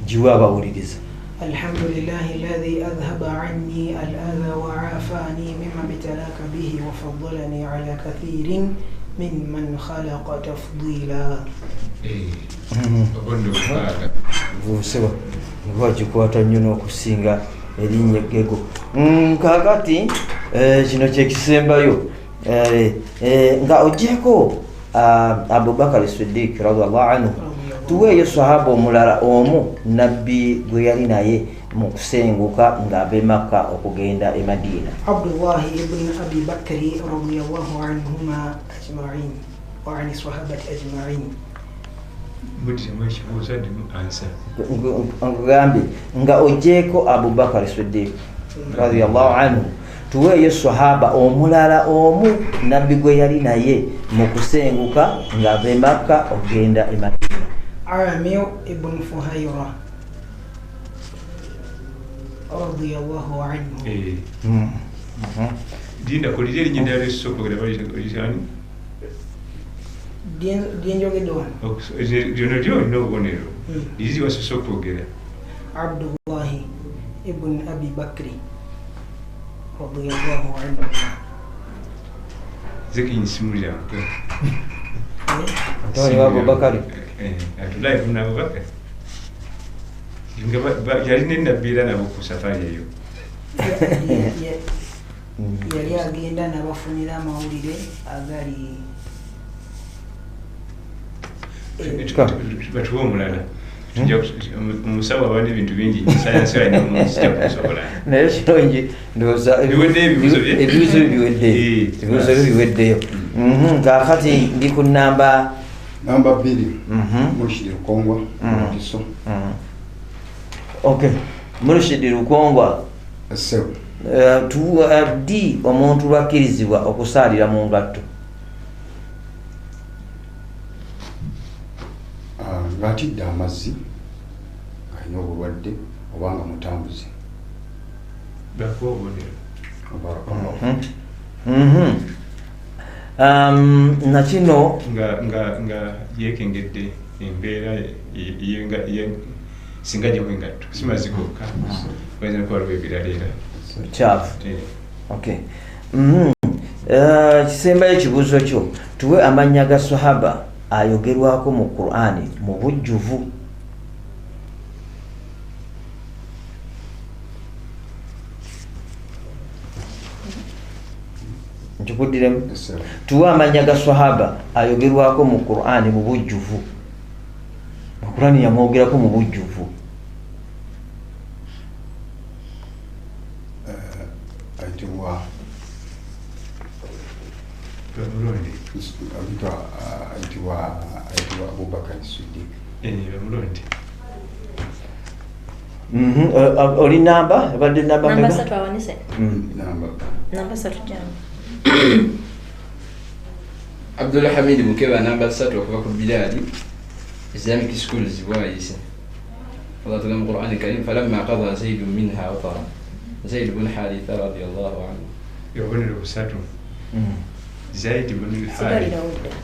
giwe abawuliriza. Alhamdulillahi alladhi adhhaba anni al-adha wa afani mimma btalaka bihi wa faddalani ala kathirin mimman khalaqa tafdila. Obubonero 6. Busebo ngwagikwata nnyo n'okusinga erinnya eggego. Kaakati kino kyekisembayo, nga ogyeko Abubakari Sidik radiallahu anhu, tuweeyo sahaba omulala omu nabbi gwe yali naye mu kusenguka ng'ava e Makka okugenda e Madiina. Abdullahi ibn Abi Bakri radiyallahu anhuma ajma'in wa ani sahabati ajma'in. Muddiramu ekibuuzo, addemu answer. Nkugambye nga ogyeko Abubakari Sidik radiallahu anhu, tuweeyo sahaba omulala omu nabbi gwe yali naye mu kusenguka ng'ava e Makka okugenda e Madiina. Amir ibn Fuhaira radiyallahu anhu. Linda kulira erinnya eddala lyosooka ogera balitani. Lyenjogedde wano. Lyona lyo olina obubonero. Liri wasoose okwogera. Abdullahi ibn Abi Bakri. radiyallahu anhu. Zekinsimulira mutabani wa Abubakari. Abdullahi ibn Abubakar nga yali nenabbi era nabo ku safari eyo. Yali agenda n'abafunira amawulire agali batuwa omulala. Omusawo aba n'ebintu bingi sayansi alina omusijja kusobola. Naye kirungi ndowooza biweddeyo ebibuuzo bye. Ebibuuzo biweddeyo. Ebibuuzo bye biweddeyo. Kaakati ndi ku namba 2. Murshidi Lukongwa Wakiso. Okay. Murshidi Lukongwa. Ddi omuntu lwakkirizibwa okusaalira mu ngatto? Ng'atidde amazzi, alina obulwadde oba nga mutambuze. Bakuwa obubonero. Nakino nga yeekengedde embeera singa gyeku engatto si mazzi gokka, wayinza nokuba waliwo ebirala era kyafu. Okay. Kisembayo ekibuuzo kyo, tuwe amannya ga sahaba ayogerwako mu Qur'ani mu bujjuvu. Nkikuddiremu. Tuwe amannya ga sahaba ayogerwako mu Qur'ani mu bujjuvu. Mu Qur'ani yamwogerako mu bujjuvu. Ayitibwa Abubakar Siddiq. Bamulonde. Oli namba? Ebadde namba Namba mmeka? 3 awanise. Namba Namba 3 jangu. Abdullah Hamid Mukeba namba 3 okuva ku Bilali Islamic Schools Bwayise. Allah tugamba mu Qur'an Karim falamma qada Zaidun minha watara. Zaid ibn Haritha radiyallahu anhu. Obubonero busatu. Zaid ibn Haritha. Sigalirawo ddala.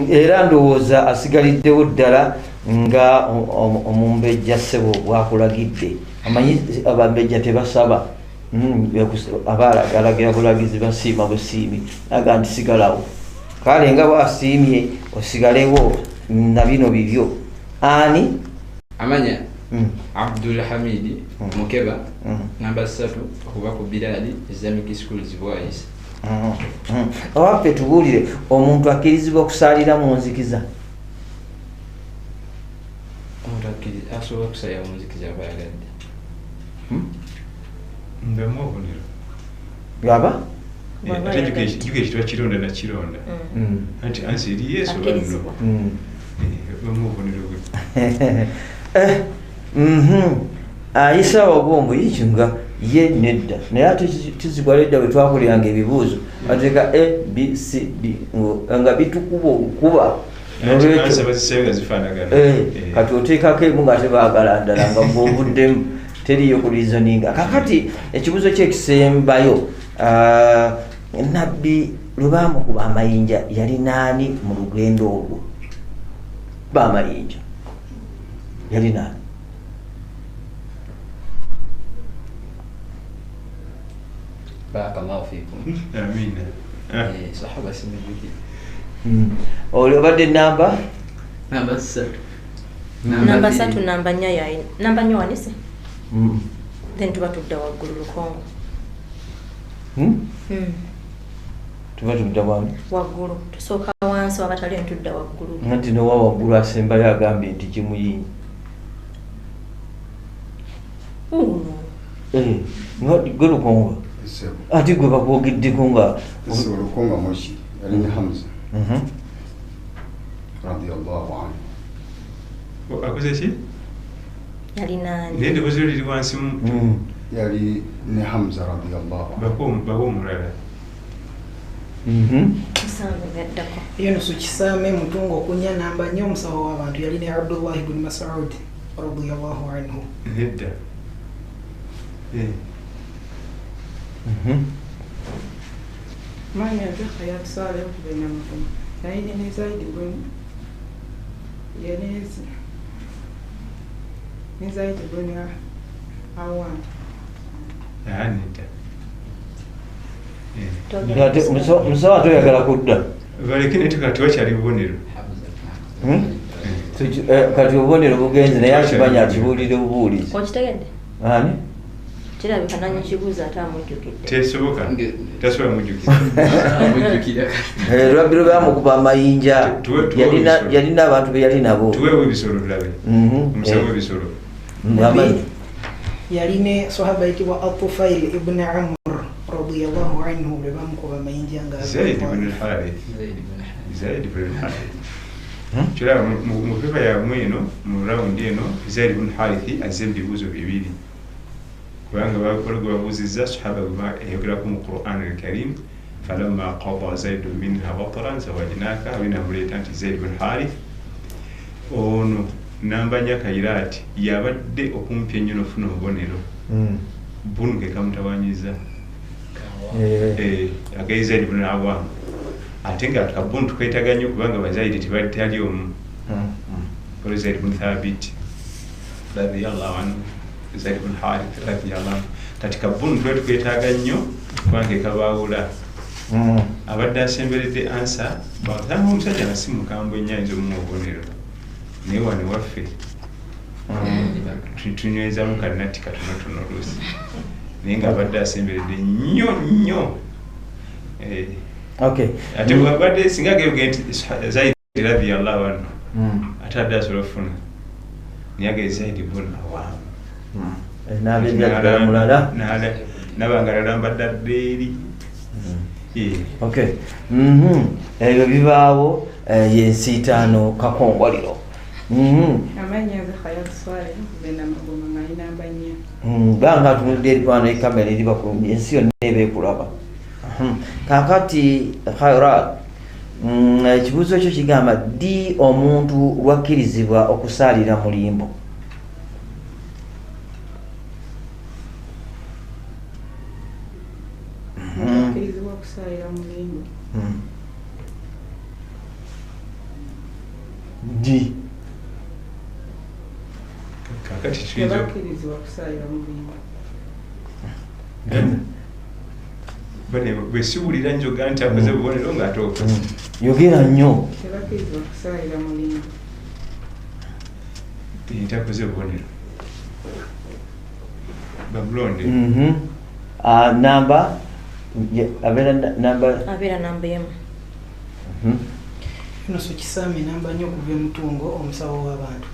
Era ndowooza asigaliddewo ddala nga omumbejja ssebo bwakulagidde. Amanyi abambejja tebasaba, aba alagira bulagizi, basiima busiimi, aga nti sigalawo. Kale nga bwasiimye osigalewo na bino bibyo. Ani? Amanya Abdul Hamid Mukeba namba 3 okuva ku Bilali Islamic Schools Bwayise. Owaffe tubuulire, omuntu akkirizibwa okusaalira mu nzikiza? Omuntu asobola okusalira mu nzikiza aba ayagadde. Mbamu obubonero. Bw'aba? Ate jjukira ekitwa kironda na kironda. Anti ansi eri Yesu oba nno. Bamu obubonero bwe. Ayisa obwongo yiki nga ye nedda, naye ate tuzigwala edda bwe twakoleranga ebibuuzo bateeka A, B, C, D nga bitukuba okukuba. Ansi bazisayo nga zifaanagana. Kati oteekako emu nga tebaagala ndala nga bw'ovuddemu teriiyo ku reasoninga. Kakati ekibuuzo kyekisembayo, Nabbi lwe baamukuba amayinja yali naani mu lugendo olwo? Baamayinja yali naani? Barakallahu fikum. Amina. Sahaba simujjukira. Oli obadde namba? Namba 3. Namba 3, namba 4 yayi. Namba 4 wanise? Then tuba tudda waggulu Lukongo. Tuba tudda wano? Waggulu. Tusooka wansi wabatali ntudda waggulu. Anti n'owa waggulu asembayo agambye nti kimuyinyi. Uno. Gwe Lukongo. Ate gwe bakwogeddeko nga Lukonga Moshi yali ne Hamza radiyallahu anhu. Akoze ki? Yali nani? Naye eddoboozi lyo liri wansi mu. Yali ne Hamza radiyallahu anhu. Bakuwa omulala. Yunusu Kisame Mutungo okunya namba 4 omusawo w'abantu yali ne Abdullah ibn Mas'ud radiyallahu anhu. Nedda. Manya nze Hayat Saleh okuva e Namuvumo. Naye ne Zaidi ne Zaidi bwe Awan. Nedda. Musawo ate oyagala kudda. Baleke naye tewakyali bubonero. Kati obubonero bugenze naye akimanya akibuulire bubuulizi. Okitegedde? Ani? Kirabika nanyi kibuuzo ate amujjukidde. Tesoboka. Tasobola mujjukira. Amujjukira. Lwabiro baamukuba amayinja. Yalina abantu be yali nabo. Tuweewo ebisolo tulabe. Omusawo w'ebisolo. Yali ne sahaba ayitibwa Atufail ibn Amr radiyallahu anhu lwe bamukuba amayinja nga Zaid ibn al-Harith. Zaid ibn al-Harith. Kiraba mu pepa yammwe eno mu rawundi eno Zaid ibn Harith azze mu bibuuzo bibiri. Kubanga gwe babuuzizza sahaba eyogerako mu Quran al-Karim falamma qada Zaidu minha wataran zawajnaka binamuleeta nti Zaid ibn Harith ono namba nnya Kairati yabadde okumpi ennyo n'ofuna obubonero bunu ke kamutawanyiza agayi Zaid ibn Awam ate nga kabunu tukeetaaga nnyo kubanga bazaidi tebali omu waliwo Zaid ibn Thabit radiyallahu anhu Zaid ibn Harith radiyallahu anhu kati kabunu tuba tukeetaaga nnyo kubanga ekabaawula abadde asemberedde ansa batanga omusajja nga si mukambwe ennyo ayinza omuwa obubonero naye wano waffe tunywezamu kanatti katonotono oluusi naye nga abadde asemberedde nnyo nnyo. Okay. Ate bwabadde singa agambye nti Zaid radiyallahu anhu ate adde asobola okufuna naye agambye Zaid ibn Awam n'abeera mulala nabanga alambadde adde eri. Okay. Ebyo bibaawo yensiitaano kakongoliro. Amannya ge Khayat Swaleh Benamagoma nga ali namba nnya. Banga atunudde eri kubanga ekamera eri ensi yonna eba ekulaba. Kaakati Khairat, ekibuuzo kyo kigamba ddi omuntu lwakkirizibwa okusaalira mu limbo? Akkirizibwa okusaalira mu limbo. Ddi? Kaakati tuyinza Tebakkirizibwa kusaalira mu limbo. Bwe siwulira njoga nti akoze bubonero ng'ate okoze. Yogera nnyo. Tebakkirizibwa kusaalira mu limbo. Nti akoze bubonero. Bamulonde. Namba abeera namba abeera namba emu. Yunusu Kisaame namba nnyo okuva emutungo omusawo w'abantu.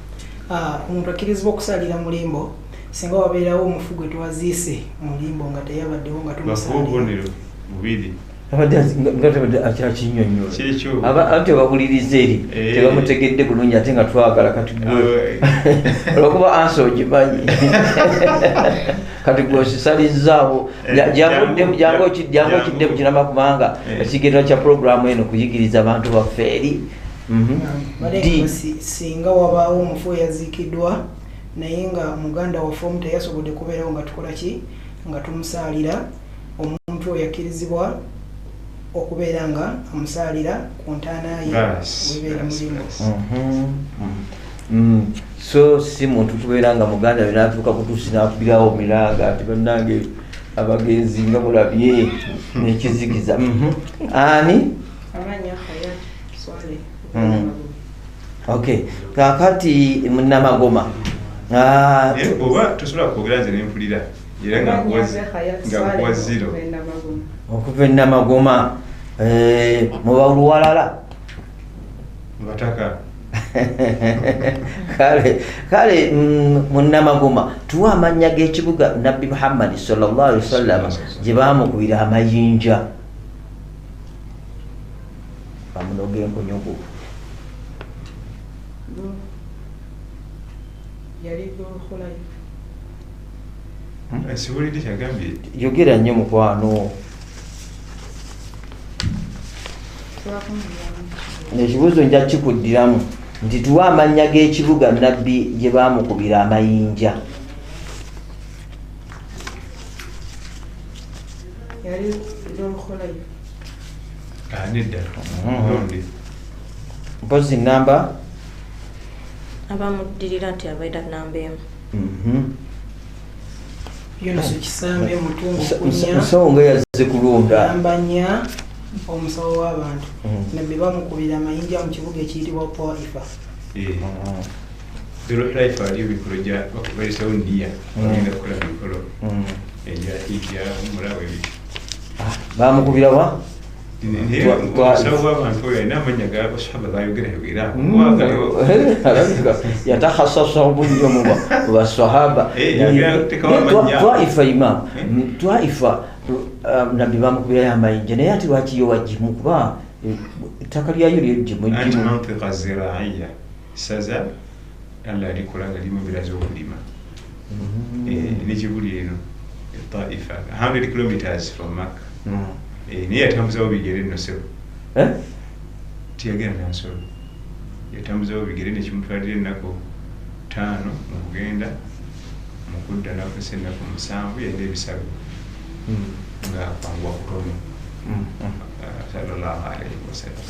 Omuntu akkirizibwa okusaalira mu limbo singa wabeerawo omufu gwe twaziise mu limbo nga teyabaddewo nga tumusalira. Obubonero bubiri. Abadde nga tabadde akyakinnyonnyola. Anti babuliriza eri tebamutegedde bulungi ate nga twagala kati gwe olwokuba ansa ogimanyi kati gwe osisalizzaawo jangu okiddemu kirama kubanga ekigendererwa kya puroguramu eno kuyigiriza abantu baffe eri. Singa wabaawo omufu eyaziikiddwa naye nga muganda waffe omu teyasobodde kubeerawo nga tukola ki nga tumusaalira omuntu oyo akkirizibwa okubeera nga amusaalira ku ntaana ye webeera mulimu. So si muntu tubeera nga muganda we n'atuuka kutuusi n'akubirawo miranga ati bannange abagenzi nga mulabye n'ekizikiza. Ani? Amannya Khayat Swaleh. Okay. Kaakati Munnamagoma. Oba tosobola kwogera nze ne mpulira era nga nkuwa zero. Okuva e Namagoma muba Luwalala Mubataka. Kale Munnamagoma tuwa amannya g'ekibuga Nabbi Muhammad sallallahu alaihi wasallam gye baamukubira amayinja bamunoga enkonyogo. Yali Dhul-Khulayfa. Siwulidde kyagambye. Yogera nnyo mukwano. Ekibuuzo nja kikuddiramu nti tuwa amannya g'ekibuga Nabbi gye baamukubira amayinja. Yali Dhul-Khulayfa. Nedda. Mpozi namba abamuddirira nti abeera namba emu. Yunusu Kisambe Mutungo kunya. Musawo nga yazze kulonda. Namba 4 omusawo w'abantu. Nabbi bamukubira amayinja mu kibuga ekiyitibwa Taifa. Dhul-Hulaifa waliyo emikolo gya bakubayisawo nniya bagenda kukola mikolo egya hijja umura webityo. Bamukubira wa? Omusawo w'abantu oyo alina amannya ga basahaba bayogerayogera. Yatakhasasa obunyo mu basahaba. Taifa imam. Taifa nabbi bamukubirayo amayinja naye ate lwaki yo wagimu kuba ettaka lyayo lyeggimu. Anti mantiqa ziraiya saza Allah alikola nga limu embeera z'okulima. Nekibuli eno Taifa 100 kilometers from Makka. Naye yatambuzawo bigere nno ssebo. Teyagenda na nsolo. Yatambuzawo bigere nekimutwalira ennaku 5 mu kugenda, mu kudda n'akozesa ennaku 7 yalina ebisago nga kwanguwa kutono. Sallallahu alaihi wasallam.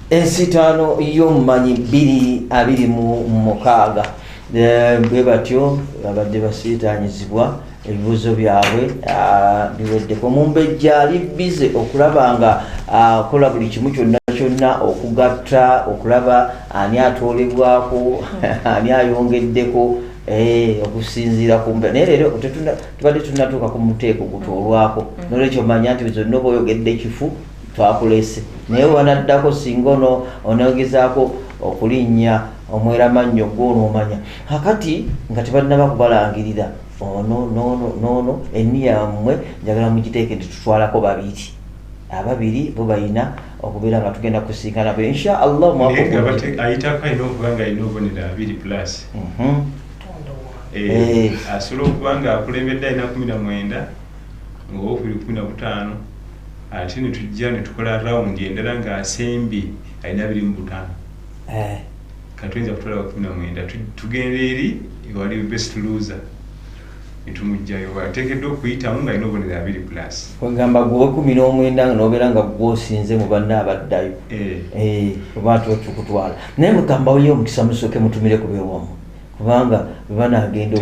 Ensitaano y'omumanyi 2026 bwe batyo babadde basiitaanyizibwa ebibuuzo byabwe biweddeko. Omumbejja ali bize okulaba nga akola buli kimu kyonna kyonna okugatta okulaba ani atoolebwako ani ayongeddeko okusinziira ku mbeera. Naye leero tubadde tunnatuuka ku muteeko gutoolwako, nolwekyo manya nti zonna oba oyogedde kifu twakulese, naye wanaddako singa ono onogezaako okulinnya omweramannyo gw'onoomanya. Kakati nga tebannaba kubalangirira ono noono noono enniya yammwe njagala mugiteeke nti tutwalako babiri, ababiri bo balina okubeera nga tugenda kusinkana bo insha Allah. Ayitako alina okuba nga alina obubonero 2 plus. Asobola okuba nga akulembedde alina 19 ng'owokubiri 15, ate ne tujja ne tukola rawundi endala ng'asembye alina 25. Katuyinza kutwala 19 tugenda eri ewali best loser ne tumugjayo. Ateekeddwa okuyitamu ng'alina obubonero 2 plus. Kwegamba gwe 19 nga n'obeera nga gw'osinze mu banne abaddayo oba tukutwala. Naye mugamba oyo omukisa musooke mutumire ku beewammwe, kubanga bwe banaagenda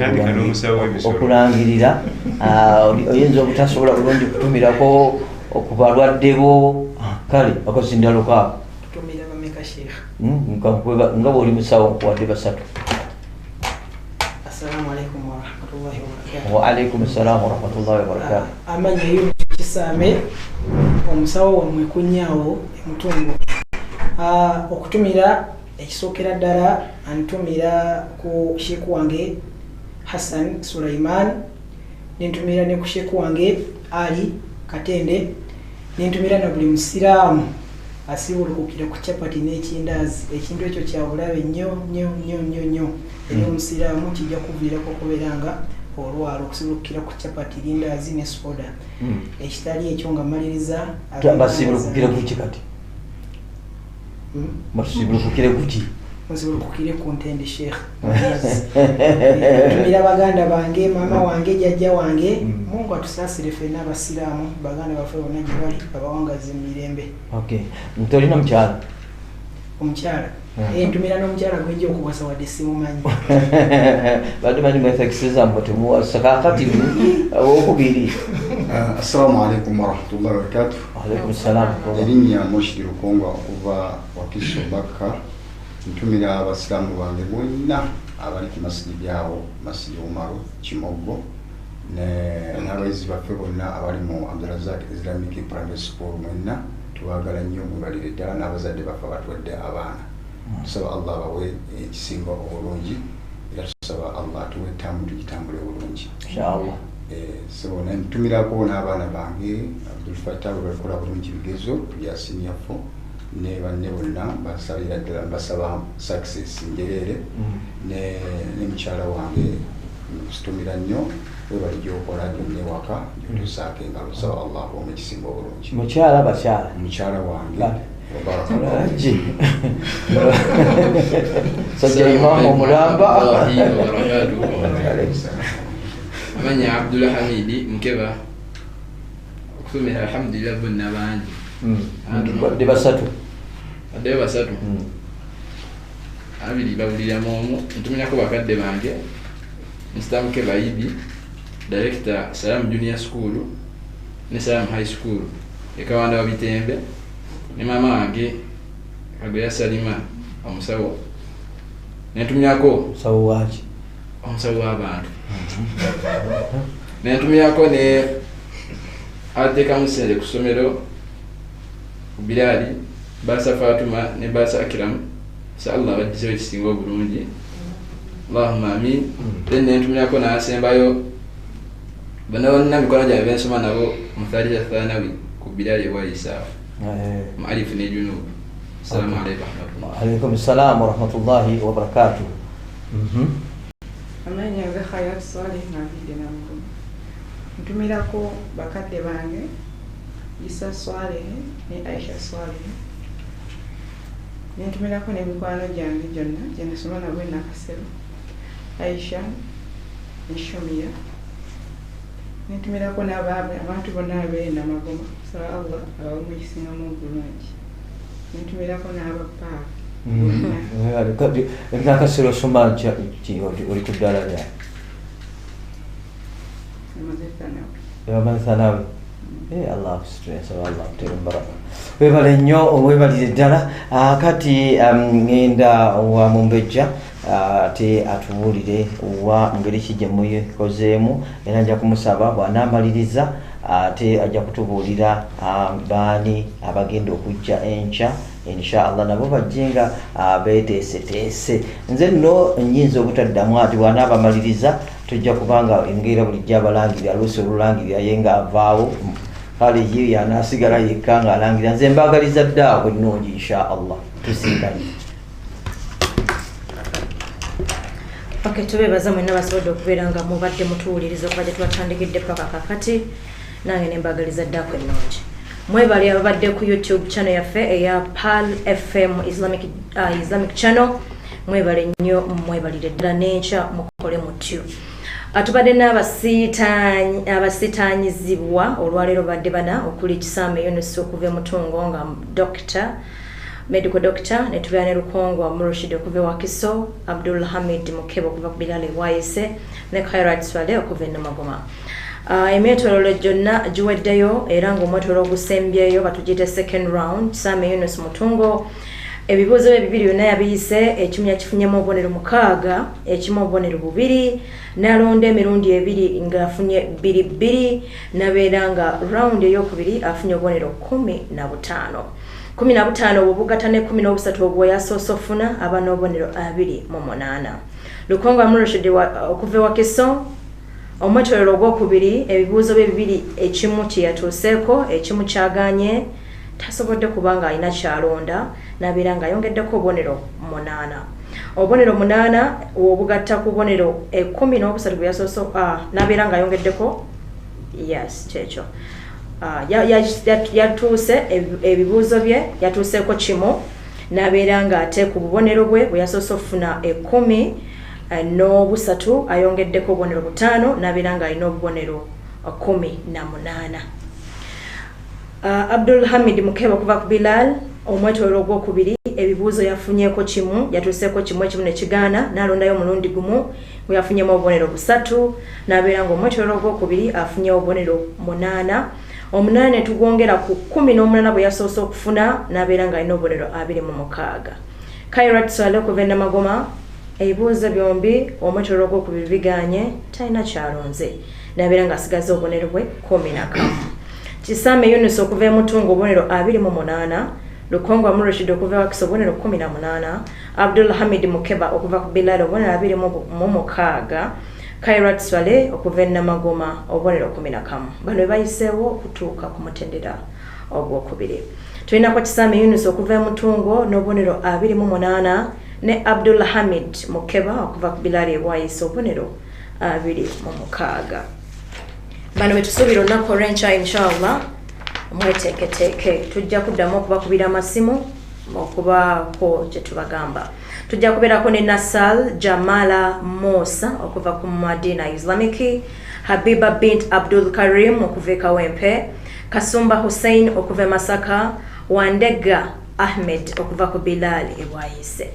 okulangirira oyinza obutasobola bulungi kutumirako ku balwadde bo. Kale akazindalo kaako tutumira bameka Sheikh? Nga bw'oli musawo nkuwadde 3. Assalamu alaikum warahmatullahi wabarakatuh. Wa alaikum assalam warahmatullahi wabarakatuh. Amannya Yunusu Kisaame omusawo wammwe kunyaawo emutungo. Okutumira ekisookera ddala antumira ku Sheikh wange Hassan Sulaiman, nentumira ne ku Sheikh wange Ali Katende, nentumira na buli musiraamu asibulukukira ku chapati n'ekindaazi. Ekintu ekyo kya bulabe nnyo nnyo nnyo nnyo nnyo eri omusiraamu, kijja kuviirako okubeera nga olwala okusibulukukira ku chapati, lindaazi ne soda. Ekitali ekyo nga mmaliriza basibulukukire ku ki kati? Basibulukukire ku ki? Musibulukukire ku ntende Sheikh. Ntumira baganda bange, maama wange, jjajja wange. Mungu atusaasire ffenna abasiraamu, baganda baffe bonna gye bali, babawangaze mu mirembe. Okay. Ntolina mukyala? Omukyala? Ntumira n'omukyala gwe nja okuwasa wadde simumanyi. Badde manyi mwefekisiza mwe temuwasa. Kaakati owokubiri. Assalamu alaikum warahmatullahi wabarakatuh. Alaikum salam. Erinnya Moshidi Lukongwa okuva Wakiso Bakka. Ntumira abasiraamu bange bonna abali ku masijidi awo, Masjidi Umaru Kimoggo, n'abayizi baffe bonna abali mu Abdulrazak Islamic Primary School mwenna tubaagala nnyo, mwebalire ddala, n'abazadde baffe abatuwadde abaana. Tusaba Allah abawe ekisinga obulungi, era tusaba Allah atuwe ettamu tugitambule bulungi inshallah. So ntumirako n'abaana bange Abdul Fattah bwe bakola bulungi bigezo bya senior 4 ne banne bonna basabira ddala, mbasaba success njereere. Ne mukyala wange nkusitumira nnyo, webali gy'okola gyonna ewaka gyotusaako engalo. Nsaba Allah akuwe ekisinga obulungi. Mukyala bakyala? Mukyala wange. Sajja imamu omulamba. Amanya Abdullah Hamidi Mukeba. Okusomera alhamdulillah bonna bangi. Badde 3. Baddeyo 3. 2 bawuliramu omu. Ntumirako bakadde bange Mr Mukeba Idi, Director Salam Junior School ne Salam High School ekawanda wa Bitembe, ne maama wange Kagoya Salima omusawo, nentumyako Omusawo waki? Omusawo w'abantu. Nentumyako ne ateekamu ssente ku ssomero Bilali, Basa Fatuma ne Basa Akram, sa Allah abaddizeewo ekisinga obulungi, Allahumma amin. Then nentumyako n'asembayo bonna bonna mikwano gyange bensoma nabo Muthalija Thanawi ku Bilali ewa Isaafu mu Alifu ne Junubu. Assalamu alaikum warahmatullahi. Alaikum salam warahmatullahi wabarakatuh. Amannya nze Khayat Saleh nga nvidde Namugomo. Ntumirako bakadde bange Isa Swaleh ne Aisha Swaleh. Nentumirako n'emikwano gyange gyonna gye nasoma nabo e Nakasero, Aisha ne Shomia. Nentumirako abantu bonna abeere Namagoma. Saba Allah abawe ekisingamu obulungi. Nentumirako n'abapaaka. Nakasero osoma ki, oli ku ddaala lya? Amaze Thanawi. Allah akusitule, nsaba Allah akuteere mu baraka. Weebale nnyo, weebalire ddala. Kati ŋŋenda wa Mumbejja ate atubuulire wa ngeri ki gye muyikozeemu, era nja kumusaba bw'anaamaliriza ate ajja kutubuulira baani abagenda okujja enkya inshallah, nabo bajje nga beeteeseteese. Nze nno nnyinza obutaddamu ati bw'anaabamaliriza tujja kubanga engeri bulijjo abalangirira luusi olulangirira ye ng'avaawo, kale ye yanaasigala yekka ng'alangira. Nze mbaagaliza ddaawo ennungi inshallah, tusinkanye. Okay, tubeebaza mwenna basobodde okubeera nga mubadde mutuwuliriza okuva gye tubatandikidde paka kakati, nange ne mbaagaliza ddaako ennungi. Mwebale ababadde ku YouTube channel yaffe eya Pearl FM Islamic channel, mwebale nnyo, mwebalire ddala n'enkya mukole mutyo. Atubadde n'abasitaanyizibwa olwaleero badde bana okuli Kisaame Yunus okuva e Mutungo nga doctor, medical doctor, ne tubeera ne Lukongwa Murshid okuva e Wakiso, Abdul Hamid Mukeba okuva ku Bilal e Bwaise ne Khairat Swaleh okuva e Namagoma. Emyetoololo gyonna giweddeyo era ng'omwetoololo ogusembyeyo batugiyite second round. Kisaame Yunus Mutungo ebibuuzo bye bibiri byonna yabiyise, ekimu yakifunyemu obubonero 6, ekimu obubonero 2, n'alonda emirundi 2 ng'afunye 2-2, n'abeera nga round ey'okubiri afunye obubonero 15. 15 obwo bugatta ne 13 obwo yasoose ofuna, aba n'obubonero 28. Lukongwa Murshid okuva e Wakiso, omwetoololo ogwokubiri ebibuuzo bye bibiri ekimu kye yatuuseeko, ekimu kyagaanye, tasobodde kubanga alina kyalonda, n'abeera ng'ayongeddeko obubonero 8. Obubonero 8 obugatta ku bubonero 13 bwe yasoose, n'abeera ng'ayongeddeko, yes, kyekyo. Yatuuse ebibuuzo bye yatuuseeko kimu, n'abeera ng'ate ku bubonero bwe bwe yasoose okufuna 13 ayongeddeko obubonero 5, n'abeera ng'alina obubonero 18. Abdul Hamid Mukeba okuva ku Bilal, omwetoololo ogwokubiri ebibuuzo yafunyeeko kimu, yatuuseeko kimu ekimu ne kigaana, n'alondayo omulundi gumu bwe yafunyemu obubonero 3, n'abeera ng'omwetoololo ogwokubiri afunye obubonero 8. 8 ne tugwongera ku 18 bwe yasoose okufuna, n'abeera ng'alina obubonero 26. Khairat Swaleh okuva e Namagoma, ebibuuzo byombi omwetoololo ogwokubiri bigaanye, talina kyalonze, n'abeera ng'asigaza obubonero bwe 11. Kisaame Yunus okuva e Mutungo obubonero 28, Lukongwa Murshid okuva e Wakiso obubonero 18, Abdul Hamid Mukeba okuva ku Bilal obubonero 26, Khairat Swaleh okuva e Namagoma obubonero 11. Bano be bayiseewo okutuuka ku mutendera ogwokubiri. Tulinako Kisaame Yunus okuva e Mutungo n'obubonero 28 ne Abdul Hamid Mukeba okuva ku Bilal e Bwaise obubonero 26. Bano betusuubira olunaku olw'enkya inshallah mweteeketeeke, tujja kuddamu okubakubira amasimu okubaako kye tubagamba. Tujja kubeerako ne Nasal Jamala Musa okuva ku Madina Islamic, Habiba bint Abdul Karim okuva e Kawempe, Kasumba Hussein okuva e Masaka, Wandega Ahmed okuva ku Bilal e Bwaise.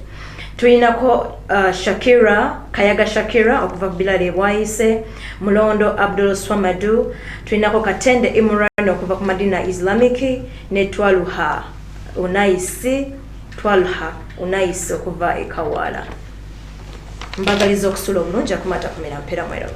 Tulinako Shakira Kayaga Shakira okuva ku Bilali Bwayise, Mulondo Abdul Swamadu, tulinako Katende Imran okuva ku Madina Islamic ne Twaluha Unaisi, Twalha Unaisi okuva e Kawaala. Mbagaliza okusula obulungi, akumata kumira mpeera mweraba.